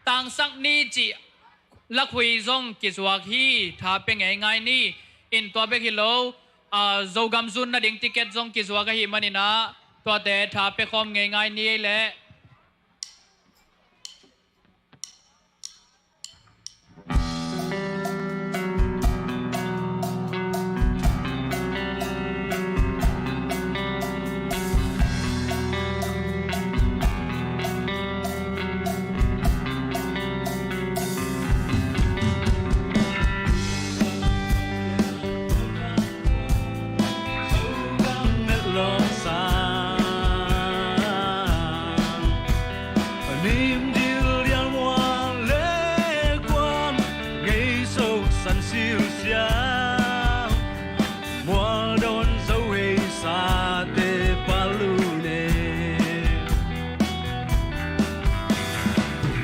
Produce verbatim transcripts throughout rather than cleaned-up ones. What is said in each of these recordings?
tangsak ni cih lakhui zong kizuak hi. Tha pia ngeingai ni. In tua bek hi lo, a, Zogam zun nading ticket zong kizuak ahih manin ah, tuate tha pia khawm ngeingai ni ei leh. Mual dawn Zo hei sate palu ne.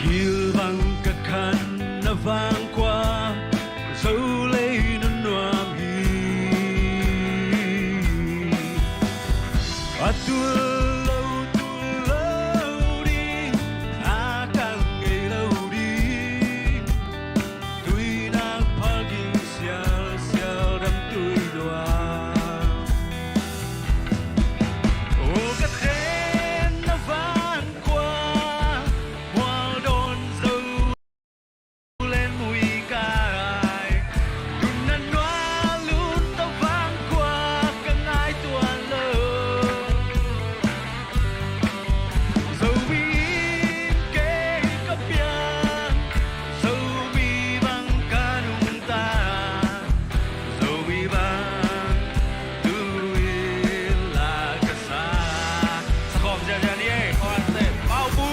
Gil bang ka khan na vang kua, Zo lei na nuam hi. A tul lo, tul lo ding, a kang ngei lo ding. Tuinak phal ging sialsial dam tui lua. O ka ten na van kua, mual dawn Zo len mui kai. Tun na nual lun ta van kua ka ngai tuan lo. Zomi in kei ka piang, Zomi bang ka nungta, Zomi bang tu in la ka sa. Sa khawm ziahziah ni ei, khuate, Paubu.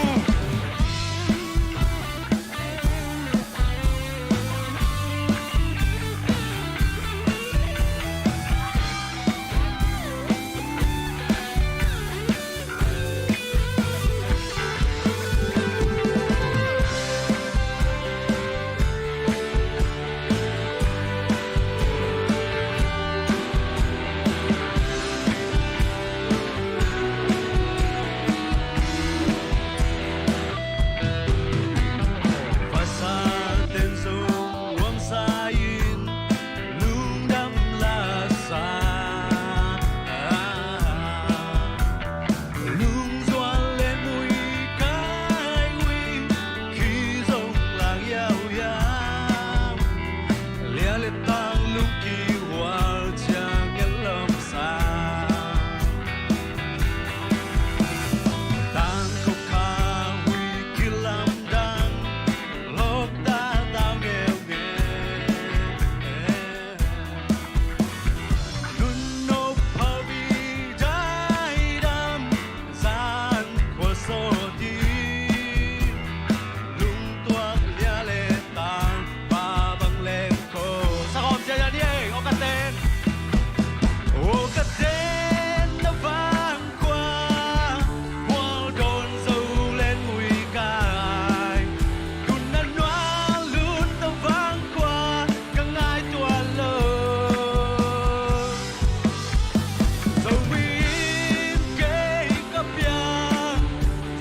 Pasal ten zong nuamsa in lungdam la sa. Lungzual le mui kai ui, khi zong lang yauyau. Lia le tang lungki hual ciang ngelh lawm sa. Tang ko kha hui kilamdang, lawk ta tau ngeungeu. Nun nop phabi daidam, zan khua sawt in, lungtuak lia le tang, pa bang leng ko. Sa khawm ciacia ni ei, o ka ten. O ka ten na vang kua, mual dawn Zo len mui kai. Tun na nual lun ta vang kua ka ngai tuan lo. Zomi in kei ka piang,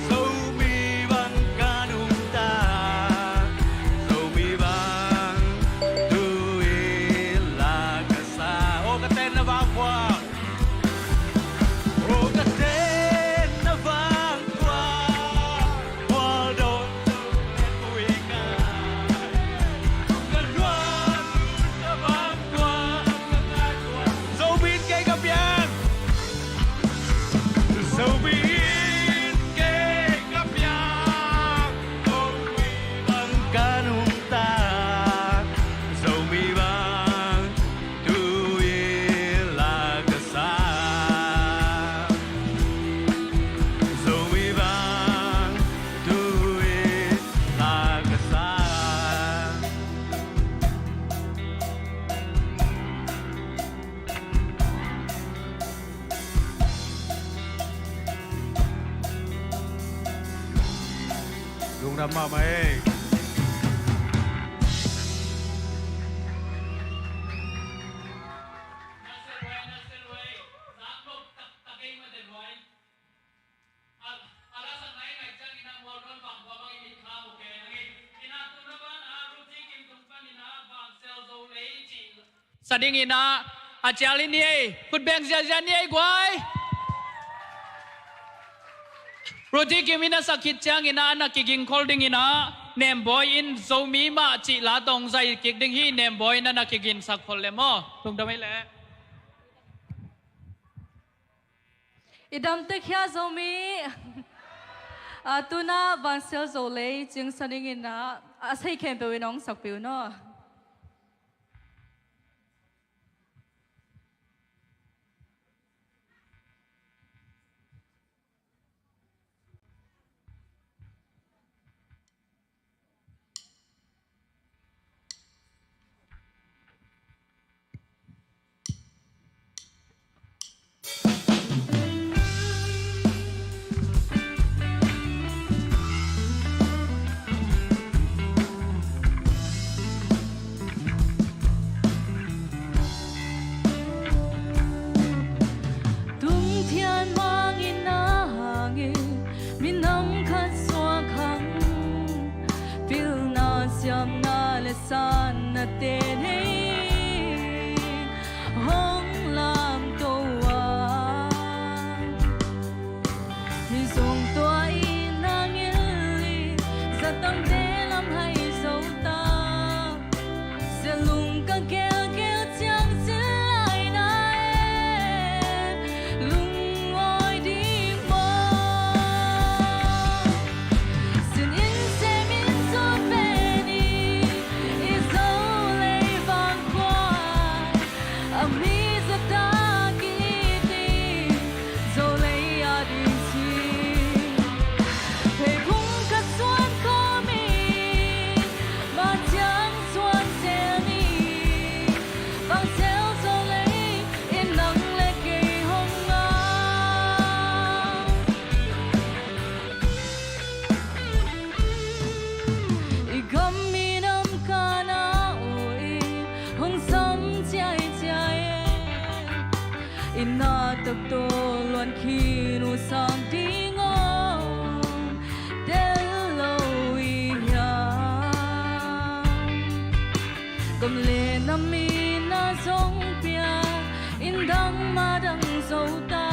Zomi bang ka nungta, Zomi bang tu in la ka sa. O ka ten na vang kua. O ka ten na vang kua, mual dawn Zo len mui kai. Ka nual lun ta vang kua ka ngai tuan. Zomi in kei ka piang. Zomi in kei ka piang. Zomi bang ka nungta, Zomi bang tu in la ka sa. Zomi bang tu in la ka sa. Lungdam mahmah ei. dingin ah a cial hi ni ei. Khut beng ziazia ni ei guai. Ruti Kim in a sak khit ciangin ah a na kiging khol dingin ah Nembawi in Zomi mah cih la tawng zai kik ding hi. Nembawi in a na kigin sak khol le maw? Lungdam ei le. I dam tek hia Zomi. A, tuna Vangsel Zolei cingsa dingin ah a sei khempeuh in hong sakpih un aw. Tungthian mangin a hangin minam khat suak hang, pilna siamna le sanna te nei hong lamto a, mi zong tua in a ngil i zatangte lam hai zo ta. Sia lung ka gelgel ciang cil lai na e, lungawi ding maw? Sin in sem in zun pen i, i Zolei vangkhuai a mi zata ki-it i, Zolei a ding ci. Pheiphung khat suan khawm i, ma ciang suan sel ni. Vangsel Zolei in nang le kei hong ngak. I gam i nam kana aw i hong sam ciaiciai e. I na tak tawh luan khin uh sang ding aw tel lo i hiam? Gam le nam i na zong pia, inn dang ma dang zo ta.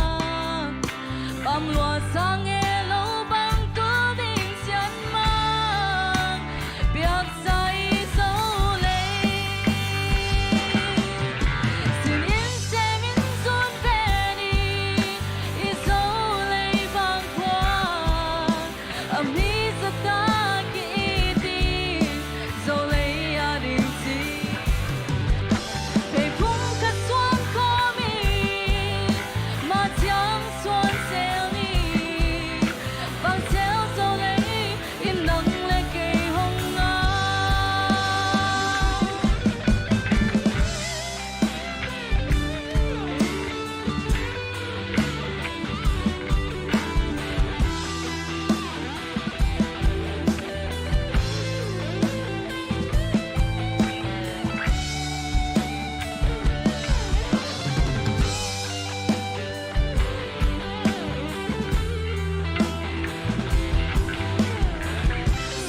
Pamlua sang e lo bang tul ding sianmang piaksa i Zolei. Sin in sem in zun pen i, i Zolei vangkhuai a mi zata ki-it i, Zolei a ding ci. Pheiphung khat suan khawm i, ma ciang suan sel ni. Vangsel Zolei in nang le kei hong ngak.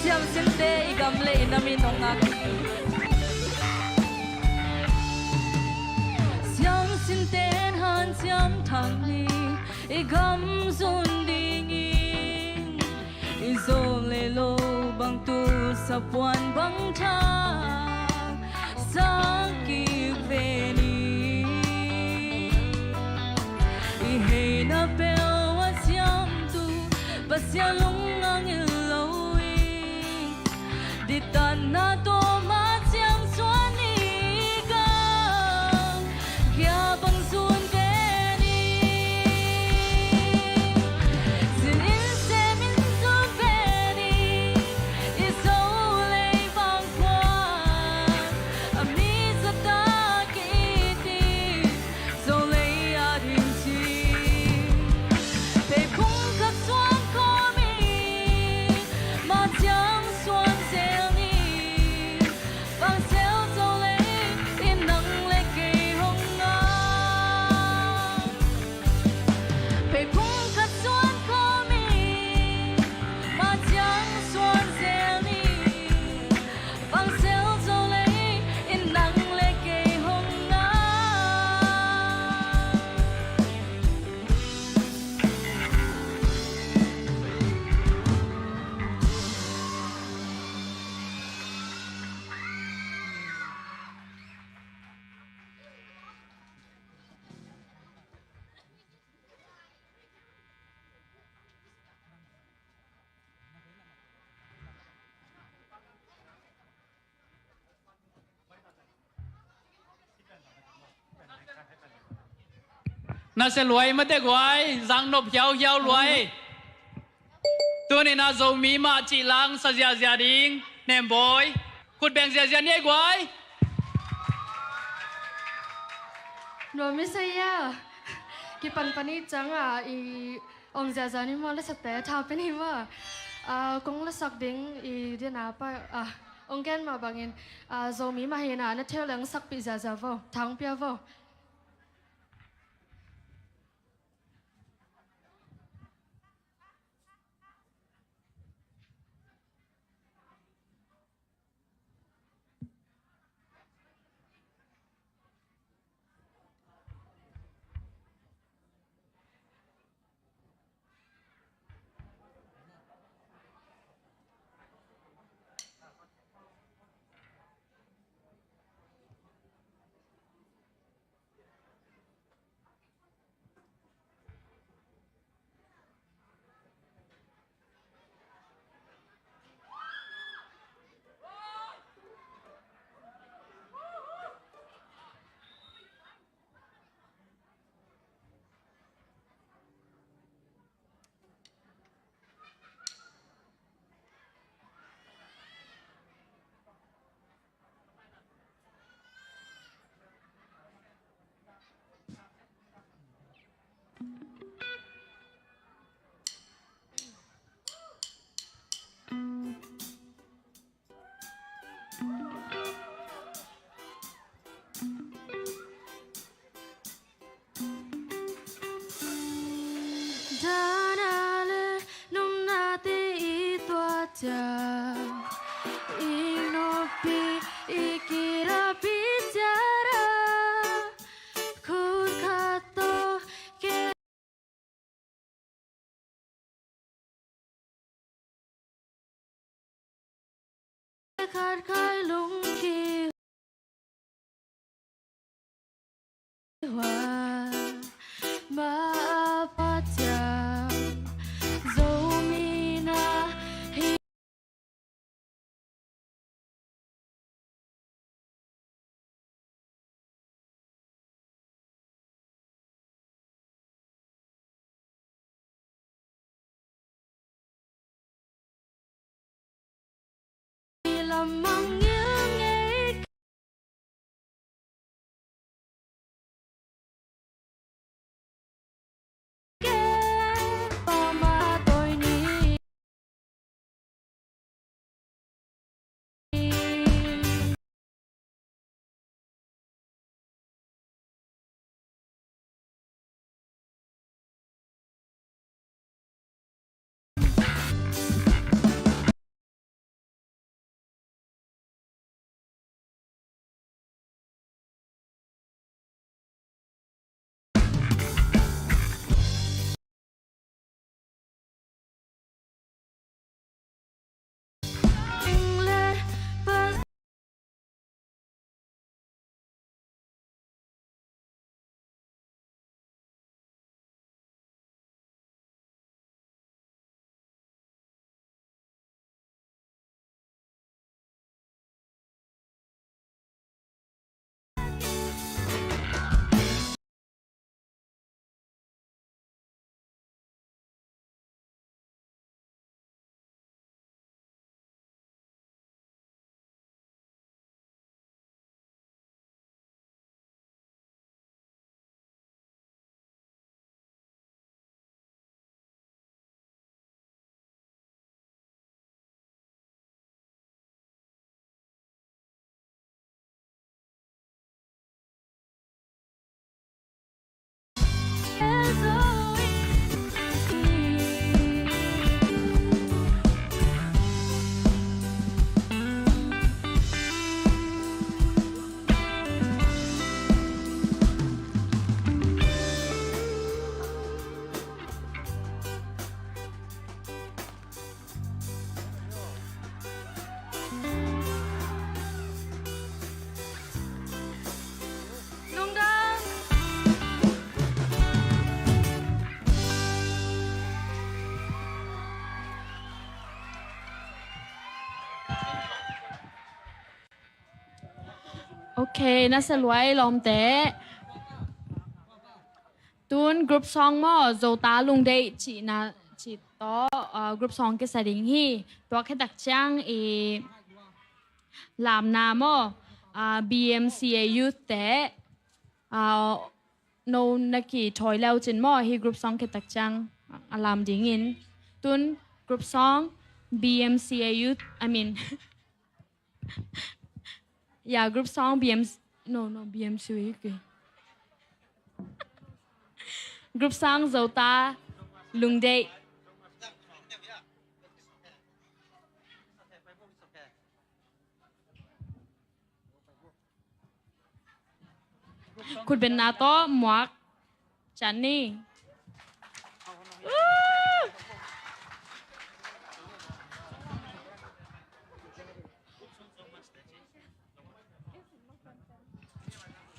Siamsinte i gam le i nam in hong ngak hi. Siamsinte in hanciam thak ni, i gam zun ding in, i Zolei lo bang tul sa puan bang tha sa kik ve ni. I heina peuh a siamtu Pasian lung a ngil lo in, ditatna tawh ma ciang suan i gam kia bang zun pen i. Sin in sem in zun pen i, i Zolei vangkhuai a mi zata ki-it i, Zolei a ding ci. Pheiphung khat suan khawm i, ma ciang suan sel ni. Nasia luai mate guai, zang nop hiauhiau luai. Tuni-in ah Zomi mah cih lang sa ziahziah ding, Nembawi. Khut beng ziahziah ni ei guai. Nuam i sa ia. Kipanpan i ciangah i ong ziahziah ni maw, lasate tha pia ni maw. Ah, kong lasak ding i dina pa, ah, ong gen mah bangin, ah, Zomi mah hi-in ah, na thei leh ong sakpih ziahziah vo, tha ong pia vo. Dana le nopnate i tuah ciang, i noppi i kirapih ciang a, khut khat tawh khat khai lungkihua, mah a Pasian Zomi na hi. Lungdam. Ok, na sa luai lawmte. Tun group song maw, Zota Lungdeih cihna cih tawh, ah, group song kisa ding hi. Tua khit tak ciang i lamna maw, ah, B M C A youth te, ah, no na kithawi le uh cin maw, hih group song khit tak ciang a lam dingin. Tun group song B M C A youth, I mean, yeah, group song B M C, no, no, B M C A youth. Group song Zota Lungdeih. Khutbetna tawh muak ciat ni.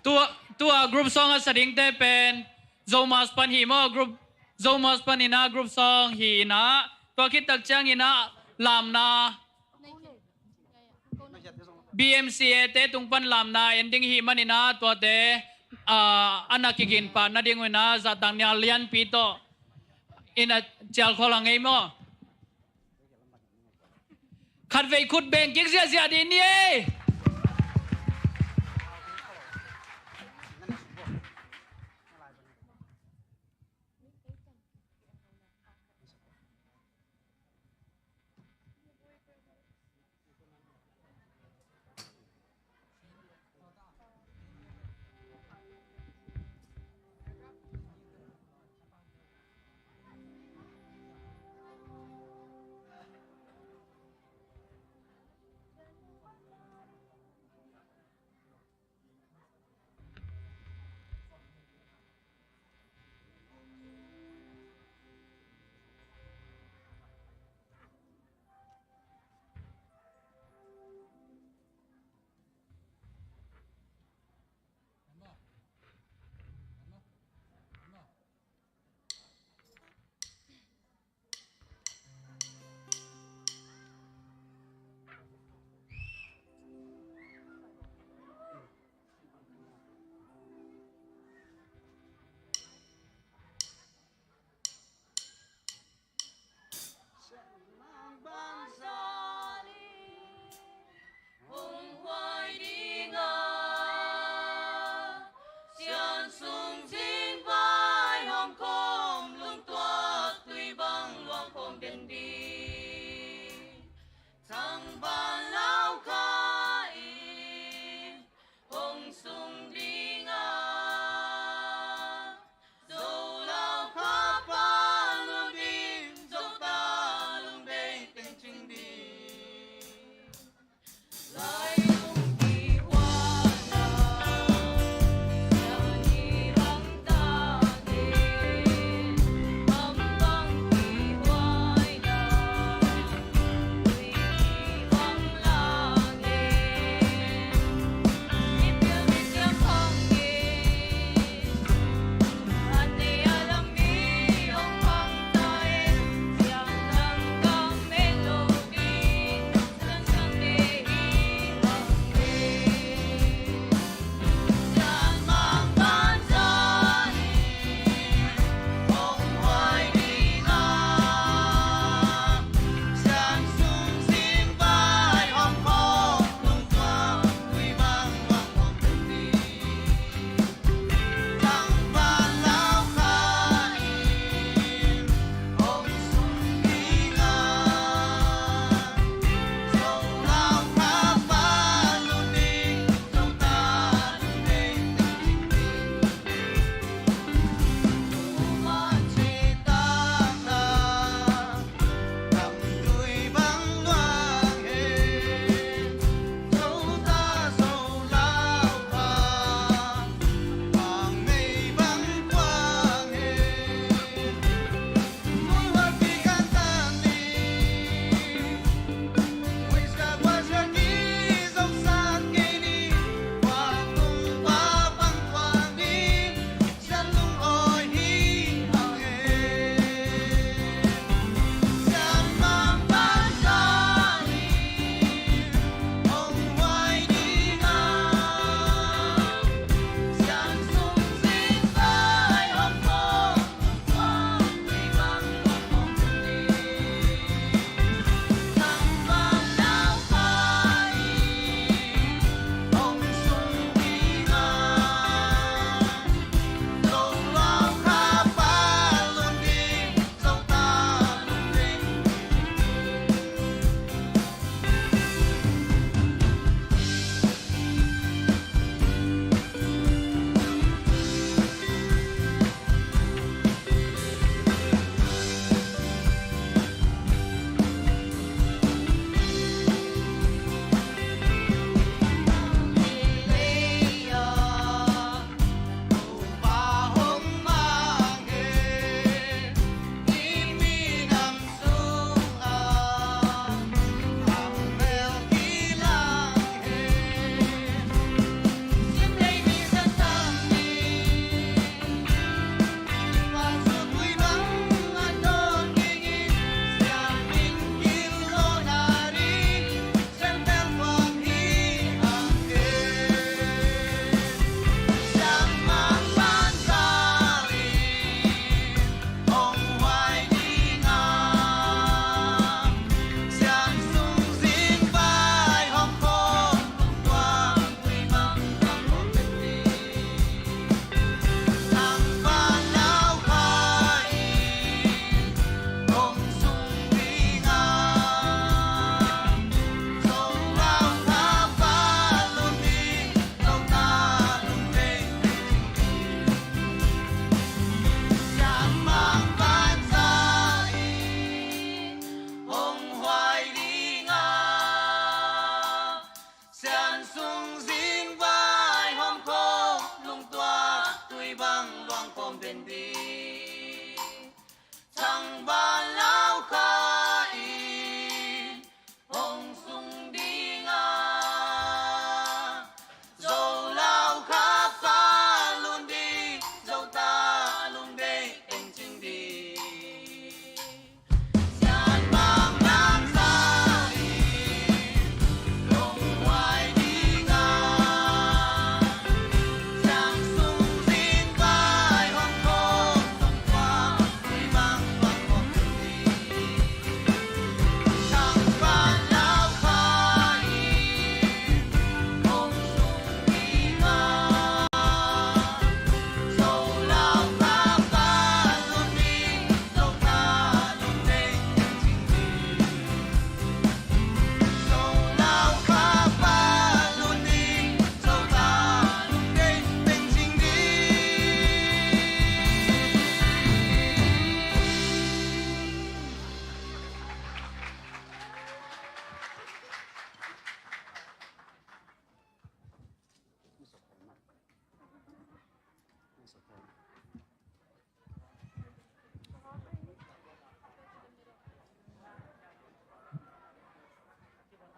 Tua, tua group song a sa dingte pen Zomus pan hi maw, group, Zomus pan in ah group song hi in ah, tua khit tak ciangin ah lamna B M C A te tung pan lamna en ding hi manin ah tuate, ah, a na kigin pah nading un ah zahtakna lianpi tawh in ah cial khol a ngei maw? Khatvei khut beng kik ziahziah dih ni ei.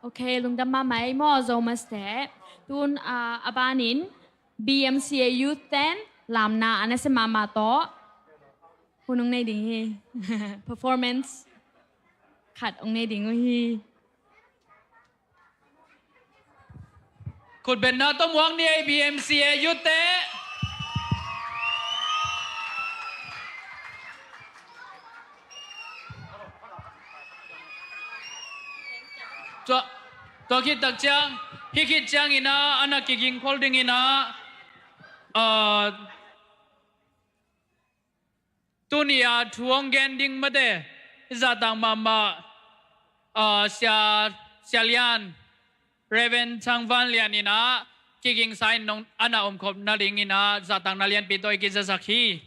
Ok, lungdam mahmah ei maw, Zomus te. Tun, ah, a banin B M C A Youth ten lamna a nasia mahmah tawh hun hong nei ding hi. Performance khat hong nei ding uh hi. Khutbetna tawh muak ni ei, B M C A Youth te. Tua, tua khit tak ciang, hih khit ciangin ah, a na kiging khol dingin ah, ah, tuni a thu hong gen ding mate, zahtak mahmah, ah, Sia, Sia Lian, Reverend Thang Van Lian in ah, kigingsa in nong, a na omkhop nadingin ah, zahtakna lianpi tawh i kizasak hi.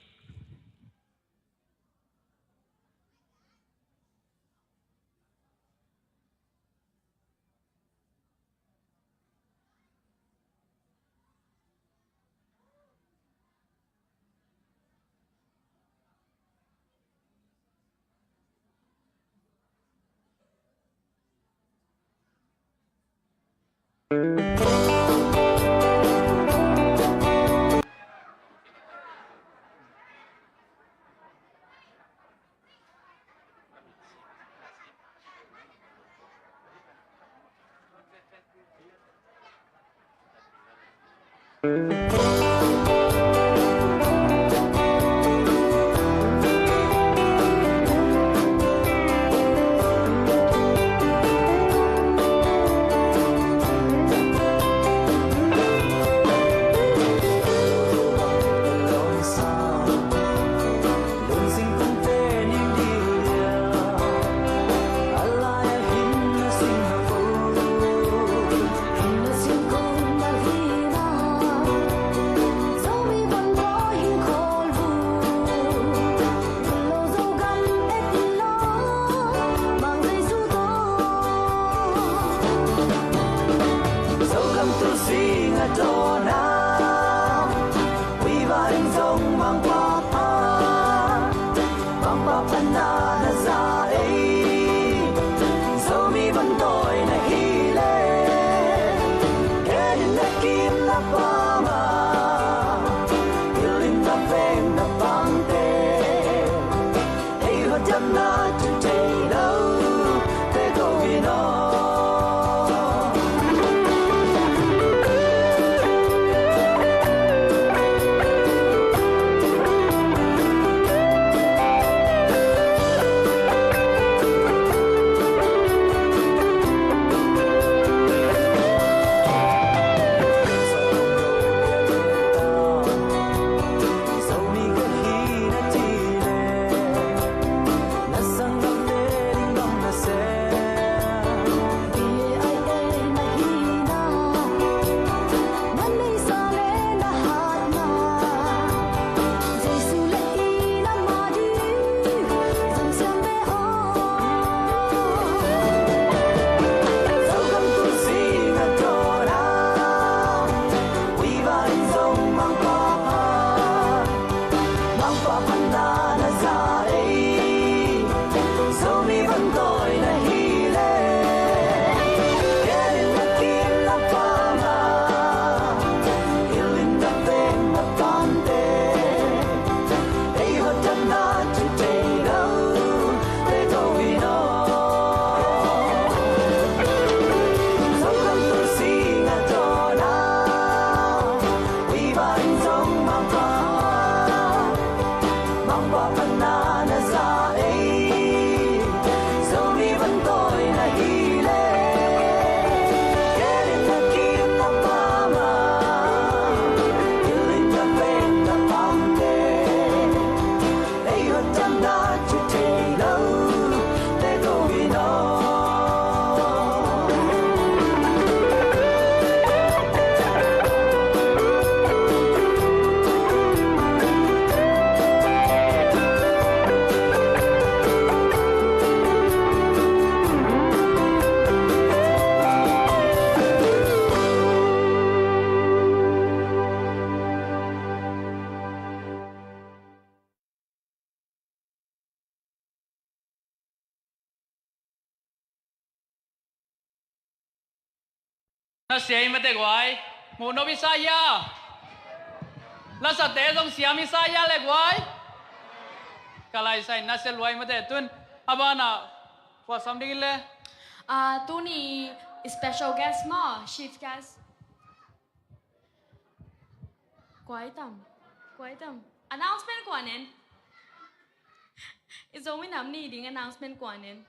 Zomi van dawi na hi leh, ken in na kim na pam a, thil in na veng na pamte, ei hotkhiatna thu thei lo te ko in aw. Na sia i mate guai. Muh nop i sa hia? Lasate zong siam i sa hia le guai? Ka lai sa in na sia luai mate tun. A bana kua sam ding le? Ah, tuni special guest maw, chief guest. Kuai tam. Kuai tam. Announcement kua nen. I Zomi Nam Ni ding announcement kua nen.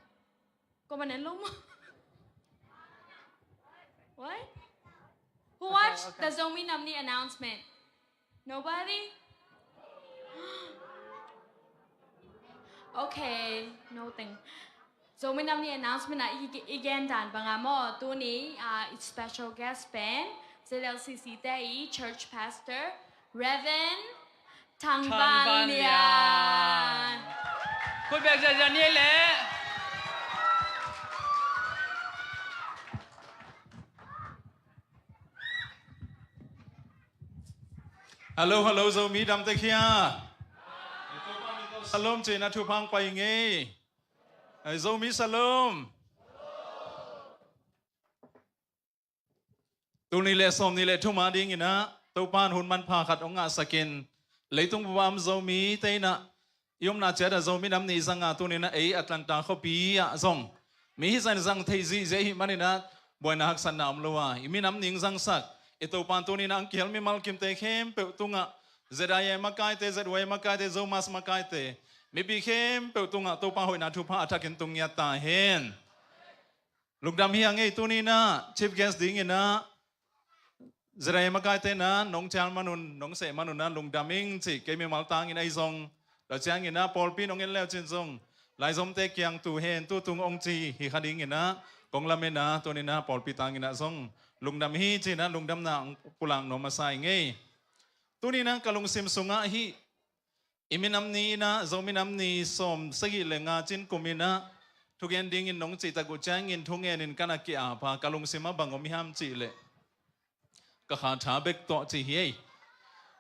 Kua man nen lo maw? Why? Who watched the Zomi Nam Ni announcement? Nobody? Okay, no thing. Zomi Nam Ni announcement ah i, i gen dan banga maw, tuni, ah, i special guest pen Z L C C te i church pastor Reverend Thang Van Lian. Khut bek ziazia ni le. Hello, hello, Zomi dam tek hia? Shalom cihna thupha hong pai ngei. Ai, Zomi shalom. Tul nih le sawm nih le thum a dinginah Topa in hun manpha khat hong ngahsakin leitung bup a om Zomite inah i omna ciatah Zomi Nam Ni zanga tuninah ei Atlanta khuapi ah zong mi hi zangzang thei zihziah i hih maninah buaina haksatna om lo a i minam ning zangsak i Topa in tuninah hong kihel mimal kimte khempeuh tungah Z I A makaite, Z Y A makaite, Zomus makaite, mipi khempeuh tungah Topa hoihna thupha a thakin tung ngiat ta hen. Lungdam hi a ngei tuninah chief guest dinginah Z I A makaite na nong cial manun nong seh manunah lungdam ing ci kei mimal tangin ahi zong. Tua cianginah pawlpi nong en leu cin zong laizomte kiang tu hen tu tung ong ci hi kha dinginah kong lamen a tuninah pawlpi tanginah zong lungdam hi cinah lungdamna pulak nuam a sa i ngei. Tuninah ka lungsim sungah hih i minam ni inah Zomi Nam Ni sawm sagih le nga cin kum inah thugen dingin nong cihtak uh ciangin thungenin kan a ki-ap a ka lungsim ah bang om hiam cihleh ka kha tha bek tawh ci hi ei.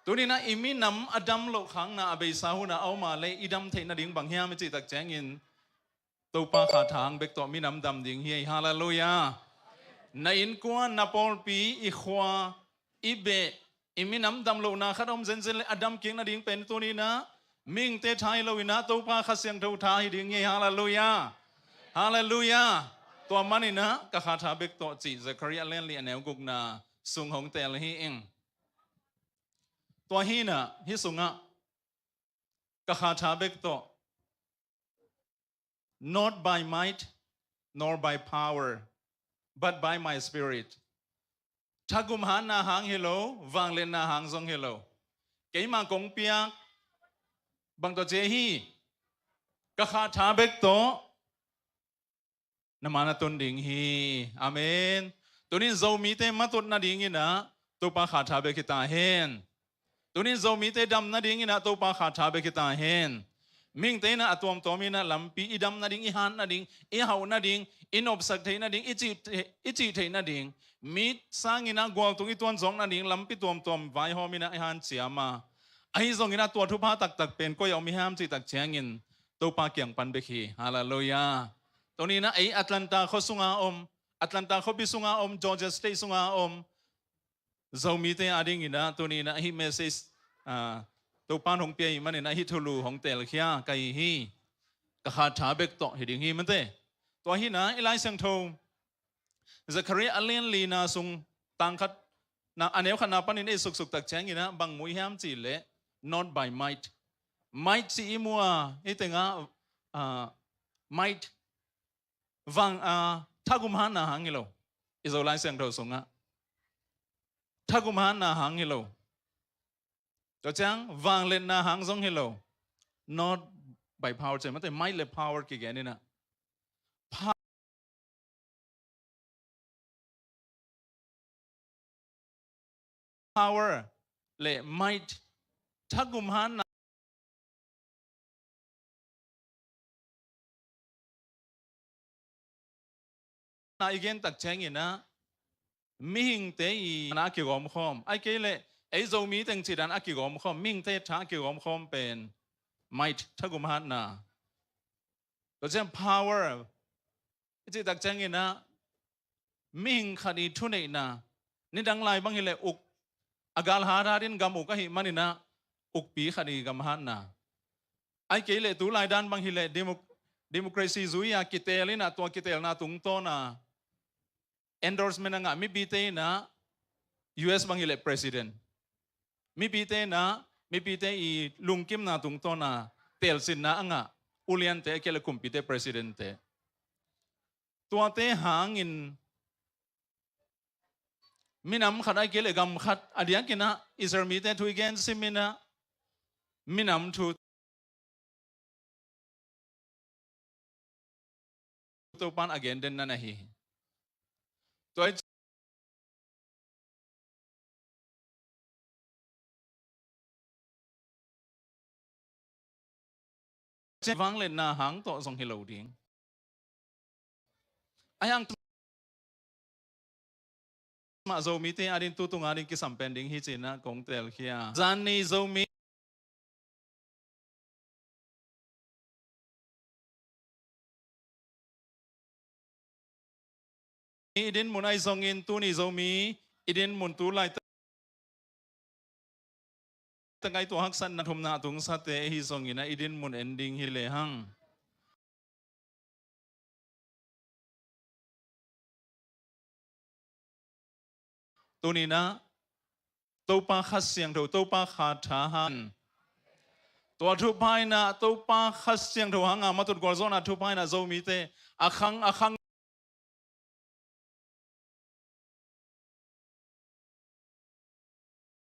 Tuninah i minam a dam loh khakna a beisa hunah a om a le i dam theih nading bang hiam i cihtak ciangin Topa kha tha hang bek tawh minam dam ding hi ei. Halleluiah. Na innkuan, na pawlpi, i khua, i beh, i minam dam lohna khat a om zenzen le a dam kik nading pen tuninah mihingte tha hi loinah Topa Kha Siangtho tha hi ding hi ei. Halleluiah. Halleluiah. Tua maninah ka kha tha bek tawh cih Zechariah a lian li a neu gukna sung hong tel hi ing. Tua hinah hih sungah ka kha tha bek tawh, "Not by might nor by power, but by my spirit." Thagum hatna hang hi lo, vangliatna hang zong hi lo. Keimah kong piak bang tawh ci hi, ka kha tha bek tawh na ma na tun ding hi. Amen. Tunin Zomite matut nadinginah Topa kha tha bek hi ta hen. Tunin Zomite dam nadinginah Topa kha tha bek hi ta hen. Mihingte inah a tuamtuam inah lampi i dam nading, i hat nading, i hauh nading, i nopsak theih nading, i cih, i cih theih nading, mi sanginah gualtung i tuanzawk nading lampi tuamtuam vaihawm inah i hanciam a. Ahi zonginah tua thupha taktak pen koi a om i hiam cihtak ciangin Topa kiang pan bek hi. Halleluiah. Tuninah ei Atlanta khua sunga om, Atlanta khuapi sunga om, Georgia State sunga om Zomite a dinginah tuninah hih message, ah, Topa in hong pia hi maninah hih thulu hong telkhia ka hi hi. Ka kha tha bek tawh hi ding hi mate. Tua hinah i Lai Siangtho Zechariah a lian lina sung tang khat na a neu khatna panin ei suksuk tak cianginah bang mu i hiam cihleh, "Not by might." Might ci i mu a hih tengah, ah, might vang a thagum hatna hang hi lo. I Zo Lai Siangtho sungah thagum hatna hang hi lo. Tua ciang vangliatna hang zong hi lo. Not by power ci mate, might le power kigen inah. Power le might, thagum hatna i gen tak cianginah mihingte i na a kigawmkhawm, ai kei leh ei Zomi teng cih dan a kigawmkhawm, mihingte tha a kigawmkhawm pen might, thagum hatna. Tua ciang power i cih tak cianginah mihing khat i thuneihna, Nidang lai bang hileh uk a gal hathat in gam uk ahih manin ah ukpi khat i gam hatna. Ahih kei leh tu lai dan bang hileh demo-, democracy zui a kiteel in ah tua kiteelna tungtawn a endorsement a ngah mipite in ah U S bang hileh president. Mipite in ah, mipite i lungkimna tungtawn a teelsinna a ngah uliante a kia le kumpite presidentte. Tuate hangin minam khat ahih kei le gam khat a diakin ah Israel mite thu i gen sim in ah minam thu Topan a gen den na na hi. Tua i ciang vangliatna hang tawh zong hi lo ding. A hiang mah Zomite a ding tu tung a ding kisam pen ding hi ci-in ah kong teelkhia. Zan ni Zomi i dinmun ahi zongin tuni Zomi i dinmun tu laitaka i tua haksatna thumna a tungsate ahi zongin ah i dinmun en ding hi lehang. Tuni-in ah Topa Kha Siangtho, Topa Kha Tha hang. Tua thupha in ah Topa Kha Siangtho hanga matut gualzawhna thupha in ah Zomite a khang a khang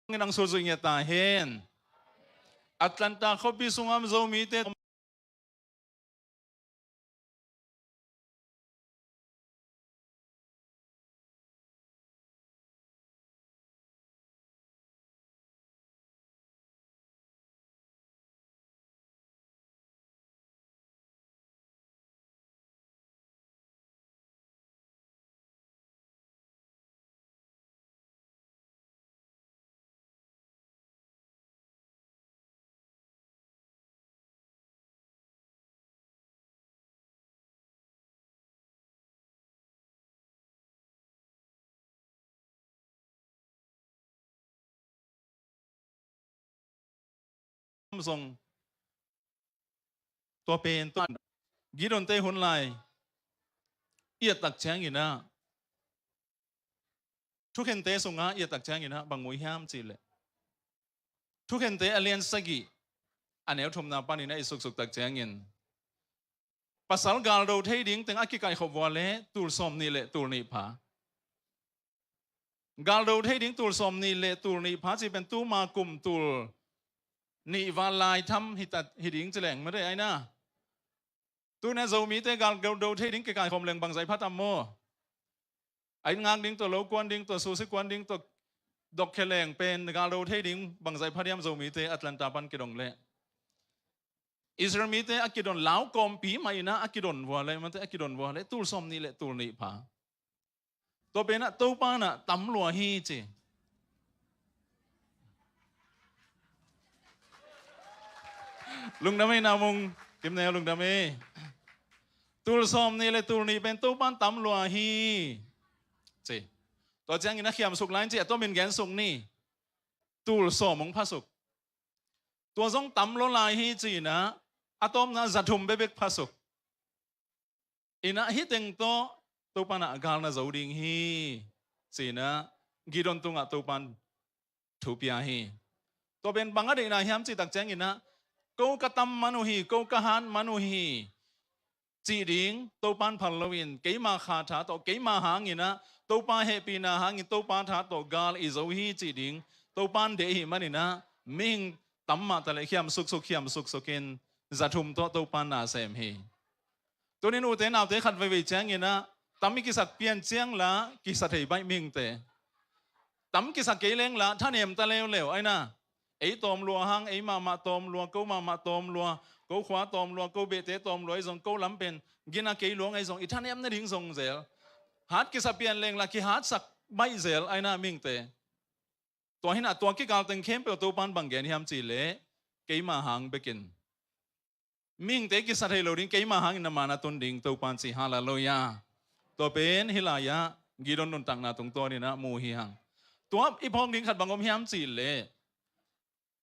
in ang sulzui ngiat ta hen. Atlanta khuapi sungah Zomite zong tua pen tua Gideonte hun lai i et tak ciangin ah, thukhente sungah i et tak ciangin ah bang mu hiam cih leh, Thukhente a lian sagih a neu thumna panin ah i suksuk tak ciangin, pasal galdo thei ding teng a kikaikhop vua leh tul sawm nih le tul nih pha. Galdo thei ding tul sawm nih le tul nih pha cih pen tuma kum tul nih val lai tham hi ta, hi ding ci leng mate ai na. Tuni-in ah Zomite galdo thei ding kikaikhawm leng bangzah pha tam maw? A inn ngak ding tawh, lo kuan ding tawh, susi kuan ding tawh, dok khe leng pen galdo thei ding bangzah pha diam Zomite Atlanta pan kidong leh? Israel mite a kidon, lau kawmpi mah in ah a kidon vua leh, mate a kidon vua leh tul sawm nih le tul nih pha. Tua pen ah Topa in ah tam lua hi ci. Lungdam ei, Namung Kimneu, lungdam ei. Tul sawm nih le tul nih pen Topa in tam lua hi ci. Tua ciangin a khiamsuk lai ci, a tomin gensuk ni. Tul sawm hong phasuk. Tua zong tam lua lai hi ci-in ah a tawpna za thum bekbek phasuk. In ah hih teng tawh Topa in ah gal na zo ding hi ci-in ah Gideon tungah Topa in thu pia hi. Tua pen bang a deihna hiam cih tak ciangin ah, ko ka tam man uh hi, ko ka hat man uh hi cih ding Topa in phal loin, keima kha tha tawh, keima hangin ah, Topa hehpihna hangin Topa tha tawh gal i zo hi cih ding Topa in deih ahih manin ah, mihing tam mah ta leh khiam suksuk, khiam suksukin za thum tawh Topa in na sem hi. Tuni-in ute naute khat veivei ciangin ah, tam i kisak pian ciang la kisa thei baih mihingte. Tam kisak kei leng la thanem ta leuleu ai na. Ei tawm lua hang, ei mahmah tawm lua, ko mahmah tawm lua, ko khua tawm lua, ko behte tawm lua, ei zong ko lam pen gina kei luang, ei zong i thanem nading zong zel. Hat kisa pian leng la kihatsak baih zel ai na mihingte. Tua hi-in ah tua kikal teng khempeuh Topa in bang gen hiam cih leh, keima hang bekin. Mihingte kisa thei lo ding, keima hangin na ma na tun ding Topa in ci, halleluiah. Tua pen hih lai-ah Gideon nuntakna tungtawnin ah mu hi hang. Tua i phawk ding khat bang om hiam cih leh,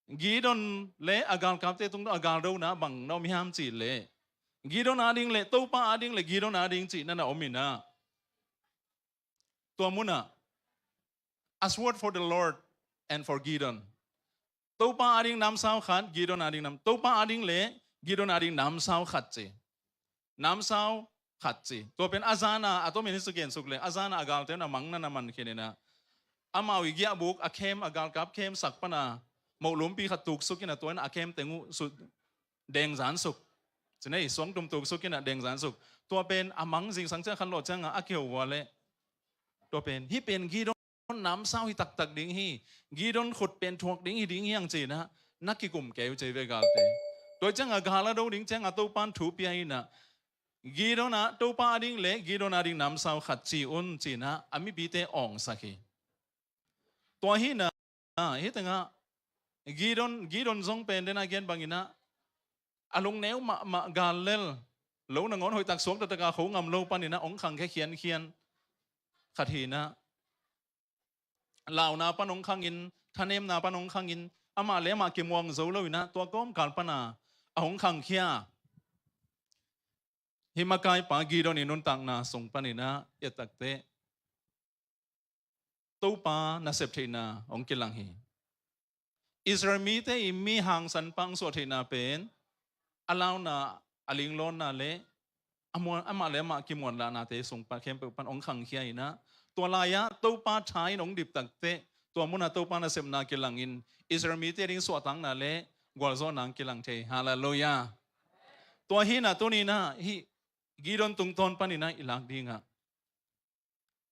Gideon le a galkapte tungtawn a galdona bang na om hiam cih leh, Gideon ading le Topa ading le Gideon ading cih na na om in ah, tua munah, a sword for the Lord and for Gideon. Topa ading namsau khat, Gideon ading nam, Topa ading le Gideon ading namsau khat ci. Namsau khat ci. Tua pen a zana a tomin hi su gensuk le, a zana a galte na mang na na man khin in ah, amau i giahbuk a khem, a galkap khem sak pana moh lumpi khat tuksuk in ah, tua in a khem teng uh sut dengzansuk. Ci nei, suangtum tuksuk in ah dengzansuk. Tua pen a mang zingsang ciang khan lawh ciangah a kiho vua leh, tua pen, hih pen Gideon namsau hi taktak ding hi. Gideon khut pen thuak ding hi ding hi hang ci in ah, na kikum keu ci ve galte. Tua ciangah gal a do ding ciangah Topan thu pia in ah, Gideon ah, Topa ading le Gideon ading namsau khat ci un ci in ah, a mipite awngsak hi. Tua hi in ah, hih tengah Gideon, Gideon zong pen den a gen bang in ah, a lungneu mahmah gal lel, lo nangawn hoihtak suak taktak a kho ngam lo pan in ah hong khangkhia khiankhian khat hi in ah, launa pan hong khangin, thanemna pan hong khangin, amah le amah kimuang zo lo in ah, tua kawmkal pana a hong khangkhia. Hih makaipa Gideon i nuntakna sung pan in ah i et takteh, Topa nasep theihna hong kilang hi. Israel mite i mi hangsanpa hong suah theihna pen, a launa, a linglawnna le a muan, amah le amah kimuanlahnate sung pan khempeuh pan hong khangkhia in ah, tua lai-ah Topa tha in hong dip takteh, tua munah Topa nasepna kilangin Israel mite ding suahtakna le gualzawhna hong kilang thei. Halleluiah. Tua hi in ah tuni in ah hih Gideon tungtawn pan in ah i lak dingah,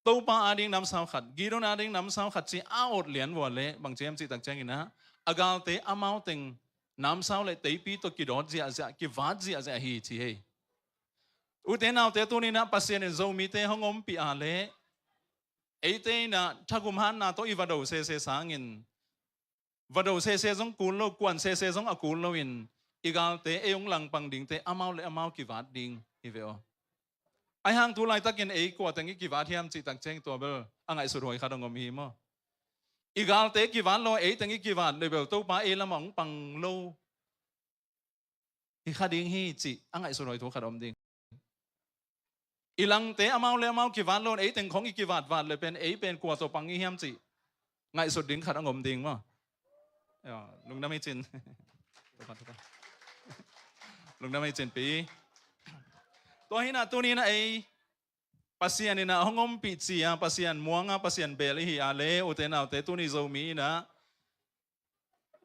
Topa ading namsau khat, Gideon ading namsau khat ci a awt lian vua leh bang ci hiam cih tak ciangin ah, a galte amau teng namsau le teipi tawh kidawt ziahziah, kivat ziahziah hi ci hi. Ute naute, tuni in ah Pasian in Zomite hong ompih a leh, eite in ah thagum hatna tawh i va do sese sangin, va do sese zong kul lo, kuan sese zong a kul loin, i galte, ei hong langpang dingte amau le amau kivat ding hi ve aw. Ahi hang tu laitakin ei kua teng i kivat hiam cih tak ciang tua bel a ngaihsut huai khat hong om hi maw. I galte kivat lo, ei teng i kivat le bel Topa ei lamah hong pang lo hi kha ding hi cih a ngaihsut huai thu khat om ding. I langte amau le amau kivat lo, ei teng khong i kivatvat le pen ei pen kua tawh pang i hiam cih ngaihsut ding khat a ngom ding maw. Lungdam hi cin. Lungdam hi cin pi. Tua hi in ah tuni in ah ei Pasian in ah hong ompih ci-a, Pasian muang a, Pasian beel i hi a leh, ute naute, tuni Zomi in ah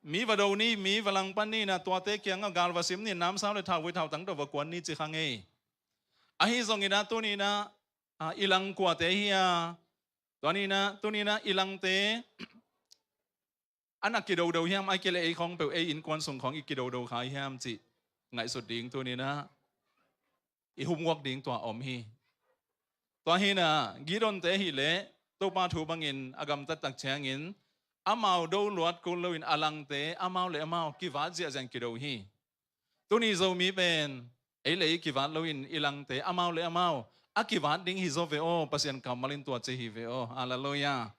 mi va do ni, mi va langpan ni in ah, tuate kiangah gal va sim ni, namsau le thauvui thautang tawh va kuan ni ci kha ngei. Ahi zongin ah tuni in ah, ah, i lang kuate hi a, tua ni in ah, tuni in ah i langte a na kidodo hiam, ahih kei leh ei khawng peuh, ei innkuan sung khawng i kidodo kha hiam cih ngaihsut ding tuni in ah i humguak ding tua om hi. Tua hi in ah Gideonte hi leh Topa thu bangin a gamtat tak ciangin amau do luat kul loin a langte amau le amau kivat ziahziah kido hi. Tuni Zomi pen ei le ei kivat loin i langte amau le amau a kivat ding hi zaw ve aw, Pasian kammal in tua ci hi ve aw. Halleluiah.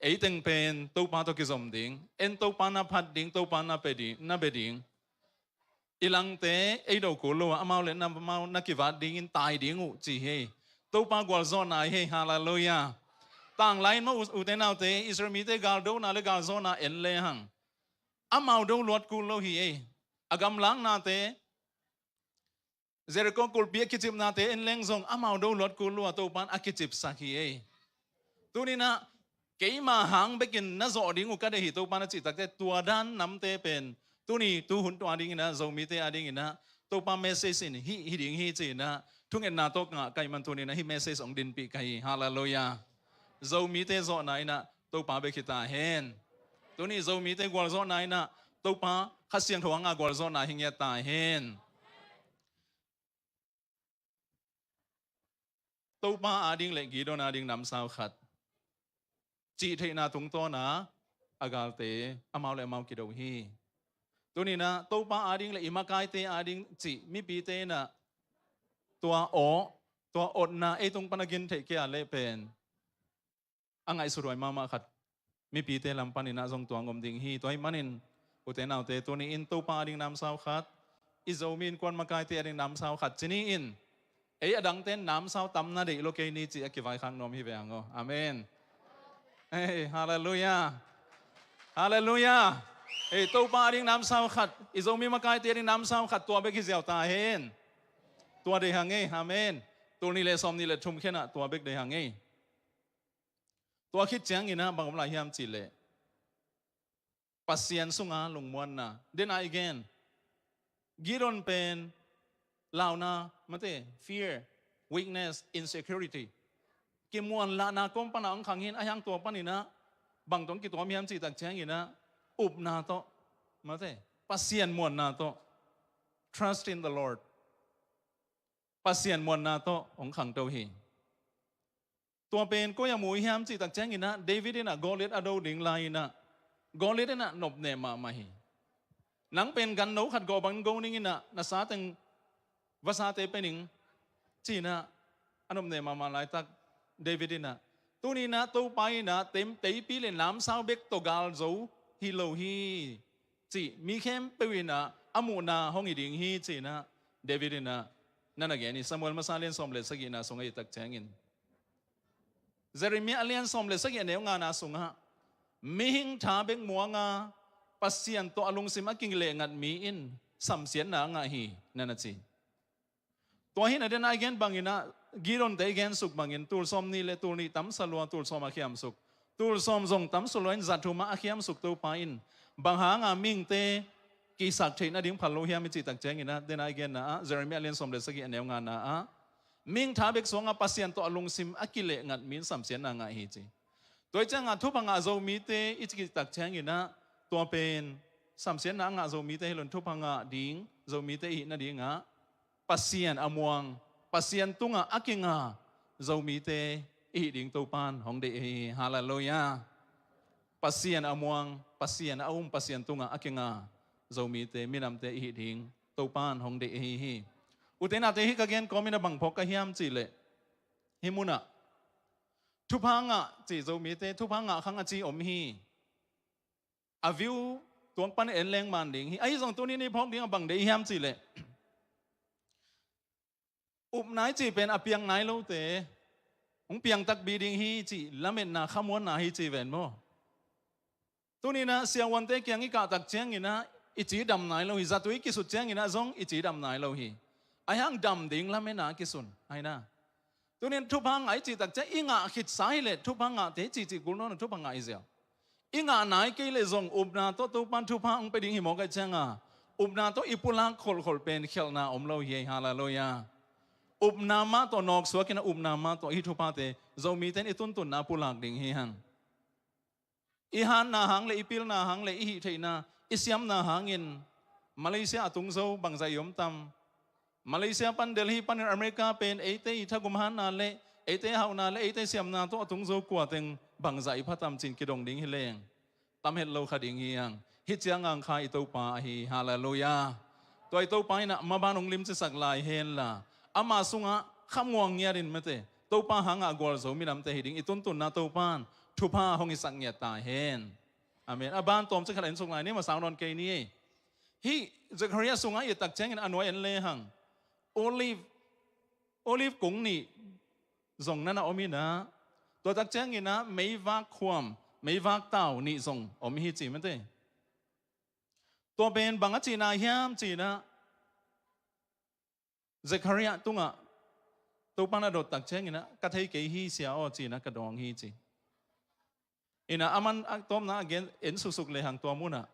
Ei teng pen Topa tawh kizom ding, en Topa na phat ding, Topa na pe ding, na be ding. I langte ei do kul lo a, amau le amau na kivat dingin tai ding uh ci hi. Topa gualzawhna hi. Halleluiah. Tanglai in maw, ute naute, Israel mite galdona le galzawhna en le hang, amau do luat kul lo hi ei. A gamlaknate, Jericho kulpi a kicipnate en leng zong amau do luat kul lo a, Topa in a kicipsak hi ei. Tuni in ah keima hang bekin na zawh ding uh ka deih hi, Topa in a cih takteh, tua dan namte pen tuni tuhun tua dingin ah, Zomite a dingin ah Topa message in hih hi ding hi ci-in ah thungetna tawh ngah ka hih man tuni in ah hih message hong dinpih ka hi. Halleluiah. Zomite zawhna in ah Topa bek hi ta hen. Tuni Zomite gualzawhna in ah Topa Kha Siangtho hanga gualzawhna hi ngiat ta hen. Topa ading le Gideon ading namsau khat cih theihna tungtawn a, a galte amau le amau kido hi. Tuni in ah Topa ading le i makaite ading cih mipite in ah tua aw, tua otna ei tung pan a gin theih kei a leh pen a ngaihsut huai mahmah khat mipite lam panin ah zong tuang om ding hi. Tua ahih manin ute naute, tuni-in Topa ading namsau khat, i Zomi Innkuan makaite ading namsau khat ci ni in, ei adangte namsau tam na deih lo kei ni ci a kivaikhak nuam hi ve hang aw. Amen. Hei, halleluiah. Halleluiah. Hei, Topa ading namsau khat, i Zomi makaite ading namsau khat, tua bek hi ziau ta hen. Tua deih hang ei. Amen. Tul nih le sawm nih le thum khen ah tua bek deih hang ei. Tua khit ciangin ah bang om lai hiam cih leh, Pasian sunga lungmuanna. Then again, Gideon pen launa, mate, fear, weakness, insecurity, kimuanlahna kawm pana hong khang hi in, a hiang tua panin ah bang tawh kituam hiam cih tak ciangin ah upna tawh, mate, Pasian muanna tawh, trust in the Lord, Pasian muanna tawh hong khangto hi. Tua pen koi a mu hiam cih tak ciangin ah, David in ah Goliath a do ding lai-in ah, Goliath in ah nopneh mahmah hi. Nang pen ganno khat gawh bangin go ning in ah, na sateng vasate pe ning, ci-in ah a nopneh mahmah laitak David in ah, tuni-in ah Topa in ah tem, teipi le namsau bek tawh gal zo hi lo hi cih mi khempeuh in ah a muhna hong hi ding hi, ci-in ah David in ah na na gen hi. Samuel masa lian sawm le sagihna sungah i et tak ciangin, Jeremiah lian sawm le sagih a neu ngana sungah, mihing tha bek muanga Pasian tawh a lungsim a kileh ngat mi in samsiatna a ngah hi, na na ci. Tua hi in ah, then again bangin ah, Gideon-te i gensuk bangin, tul sawm nih le tul nih tamsa lua, tul sawm a khiamsuk, tul sawm zong tamsa lua in za thum ah a khiamsuk Topa in, bang hanga mihingte kisak theih nading phal lo hiam i cih tak ciangin ah, then again na ah, Jeremiah lian sawm le sagih a neu ngana ah, mihing tha bek suanga Pasian tawh a lungsim a kileh ngat mi in samsiatna ngah hi, ci. Tua hi cianga thupha ngah Zomite i cih tak ciangin ah, tua pen samsiatna a ngah Zomite hi lo in, thupha ngah ding Zomite i hih nadingah Pasian a muang, Pasian tungah a kinga Zomite i hih ding Topan hong deih hi. Halleluiah. Pasian a muang, Pasian a um, Pasian tungah a kinga Zomite, minamte i hih ding Topan hong deih ahi hi. Ute naute, hih ka gen kawmin a bang phawk ka hiam cih leh, hih munah thupha ngah cih Zomite, thupha ngah khang a ci om hi. A view tuang pan en leng man ding hi. Ahi zong tuni-in i phawk ding a bang deih hiam cih leh, upna i cih pen a piang nai lote hong piang takpi ding hi cih lametna, khamuanna hi ci ven maw. Tuni-in ah siavuante kiang i kah tak ciangin ah i cidam nai lo hi. Zatui i kisut ciangin ah zong i cidam nai lo hi. Ahi hang dam ding lametna a kisun ahi na. Tuni-in thupha ngah i cih tak ciang i ngah khitsa hi leh, thupha ngahte i cihcih kul nawn lo, thupha ngah hi ziau. I ngah nai kei leh zong upna tawh Topan thupha hong pia ding hi mawk ahih cianga, upna tawh i pulak kholhkholh pen khialhna om lo hi. Halleluiah. Upna mah tawh nawksuak in ah, upna mah tawh hih thuphate Zomite in i tuntunna pulak ding hi hang. I hatna hang le, i pilna hang le, i hih theihna, i siamna hangin Malaysia a tung zo bangzah i om tam? Malaysia pan, Delhi panin America pen eite i thagum hatna le, eite hauhna le, eite siamna tawh a tung zo kua teng bangzah i pha tam ci-in kidong ding hi leng, tam het lo kha ding hi hang. Hih ciang ang kha i Topa ahi. Halleluiah. Tua i Topa in ah maban hong limcisak lai henla, ama sungah khamuang ngiatin, mate, Topa hangah gualzo minamte hi ding i tuntunna Topan thupha hong hisak ngiat ta hen. Amen. A ban tawmcik khat en suk lai ni, masa nawn kei ni. Hih Zechariah sungah i et tak ciangin a nuai en lehang, olive, olive kung nih zong na na om in ah, tua tak ciangin ah meivak khuam, meivak tau nih zong om hi ci, mate. Tua pen bang a cihna hiam cih leh, Zechariah tungah Topan a dot tak ciangin ah, ka thei kei hi, Sia aw, ci-in ah ka dawng hi ci. In ah aman a tawpna a gen en suksuk lehang, tua munah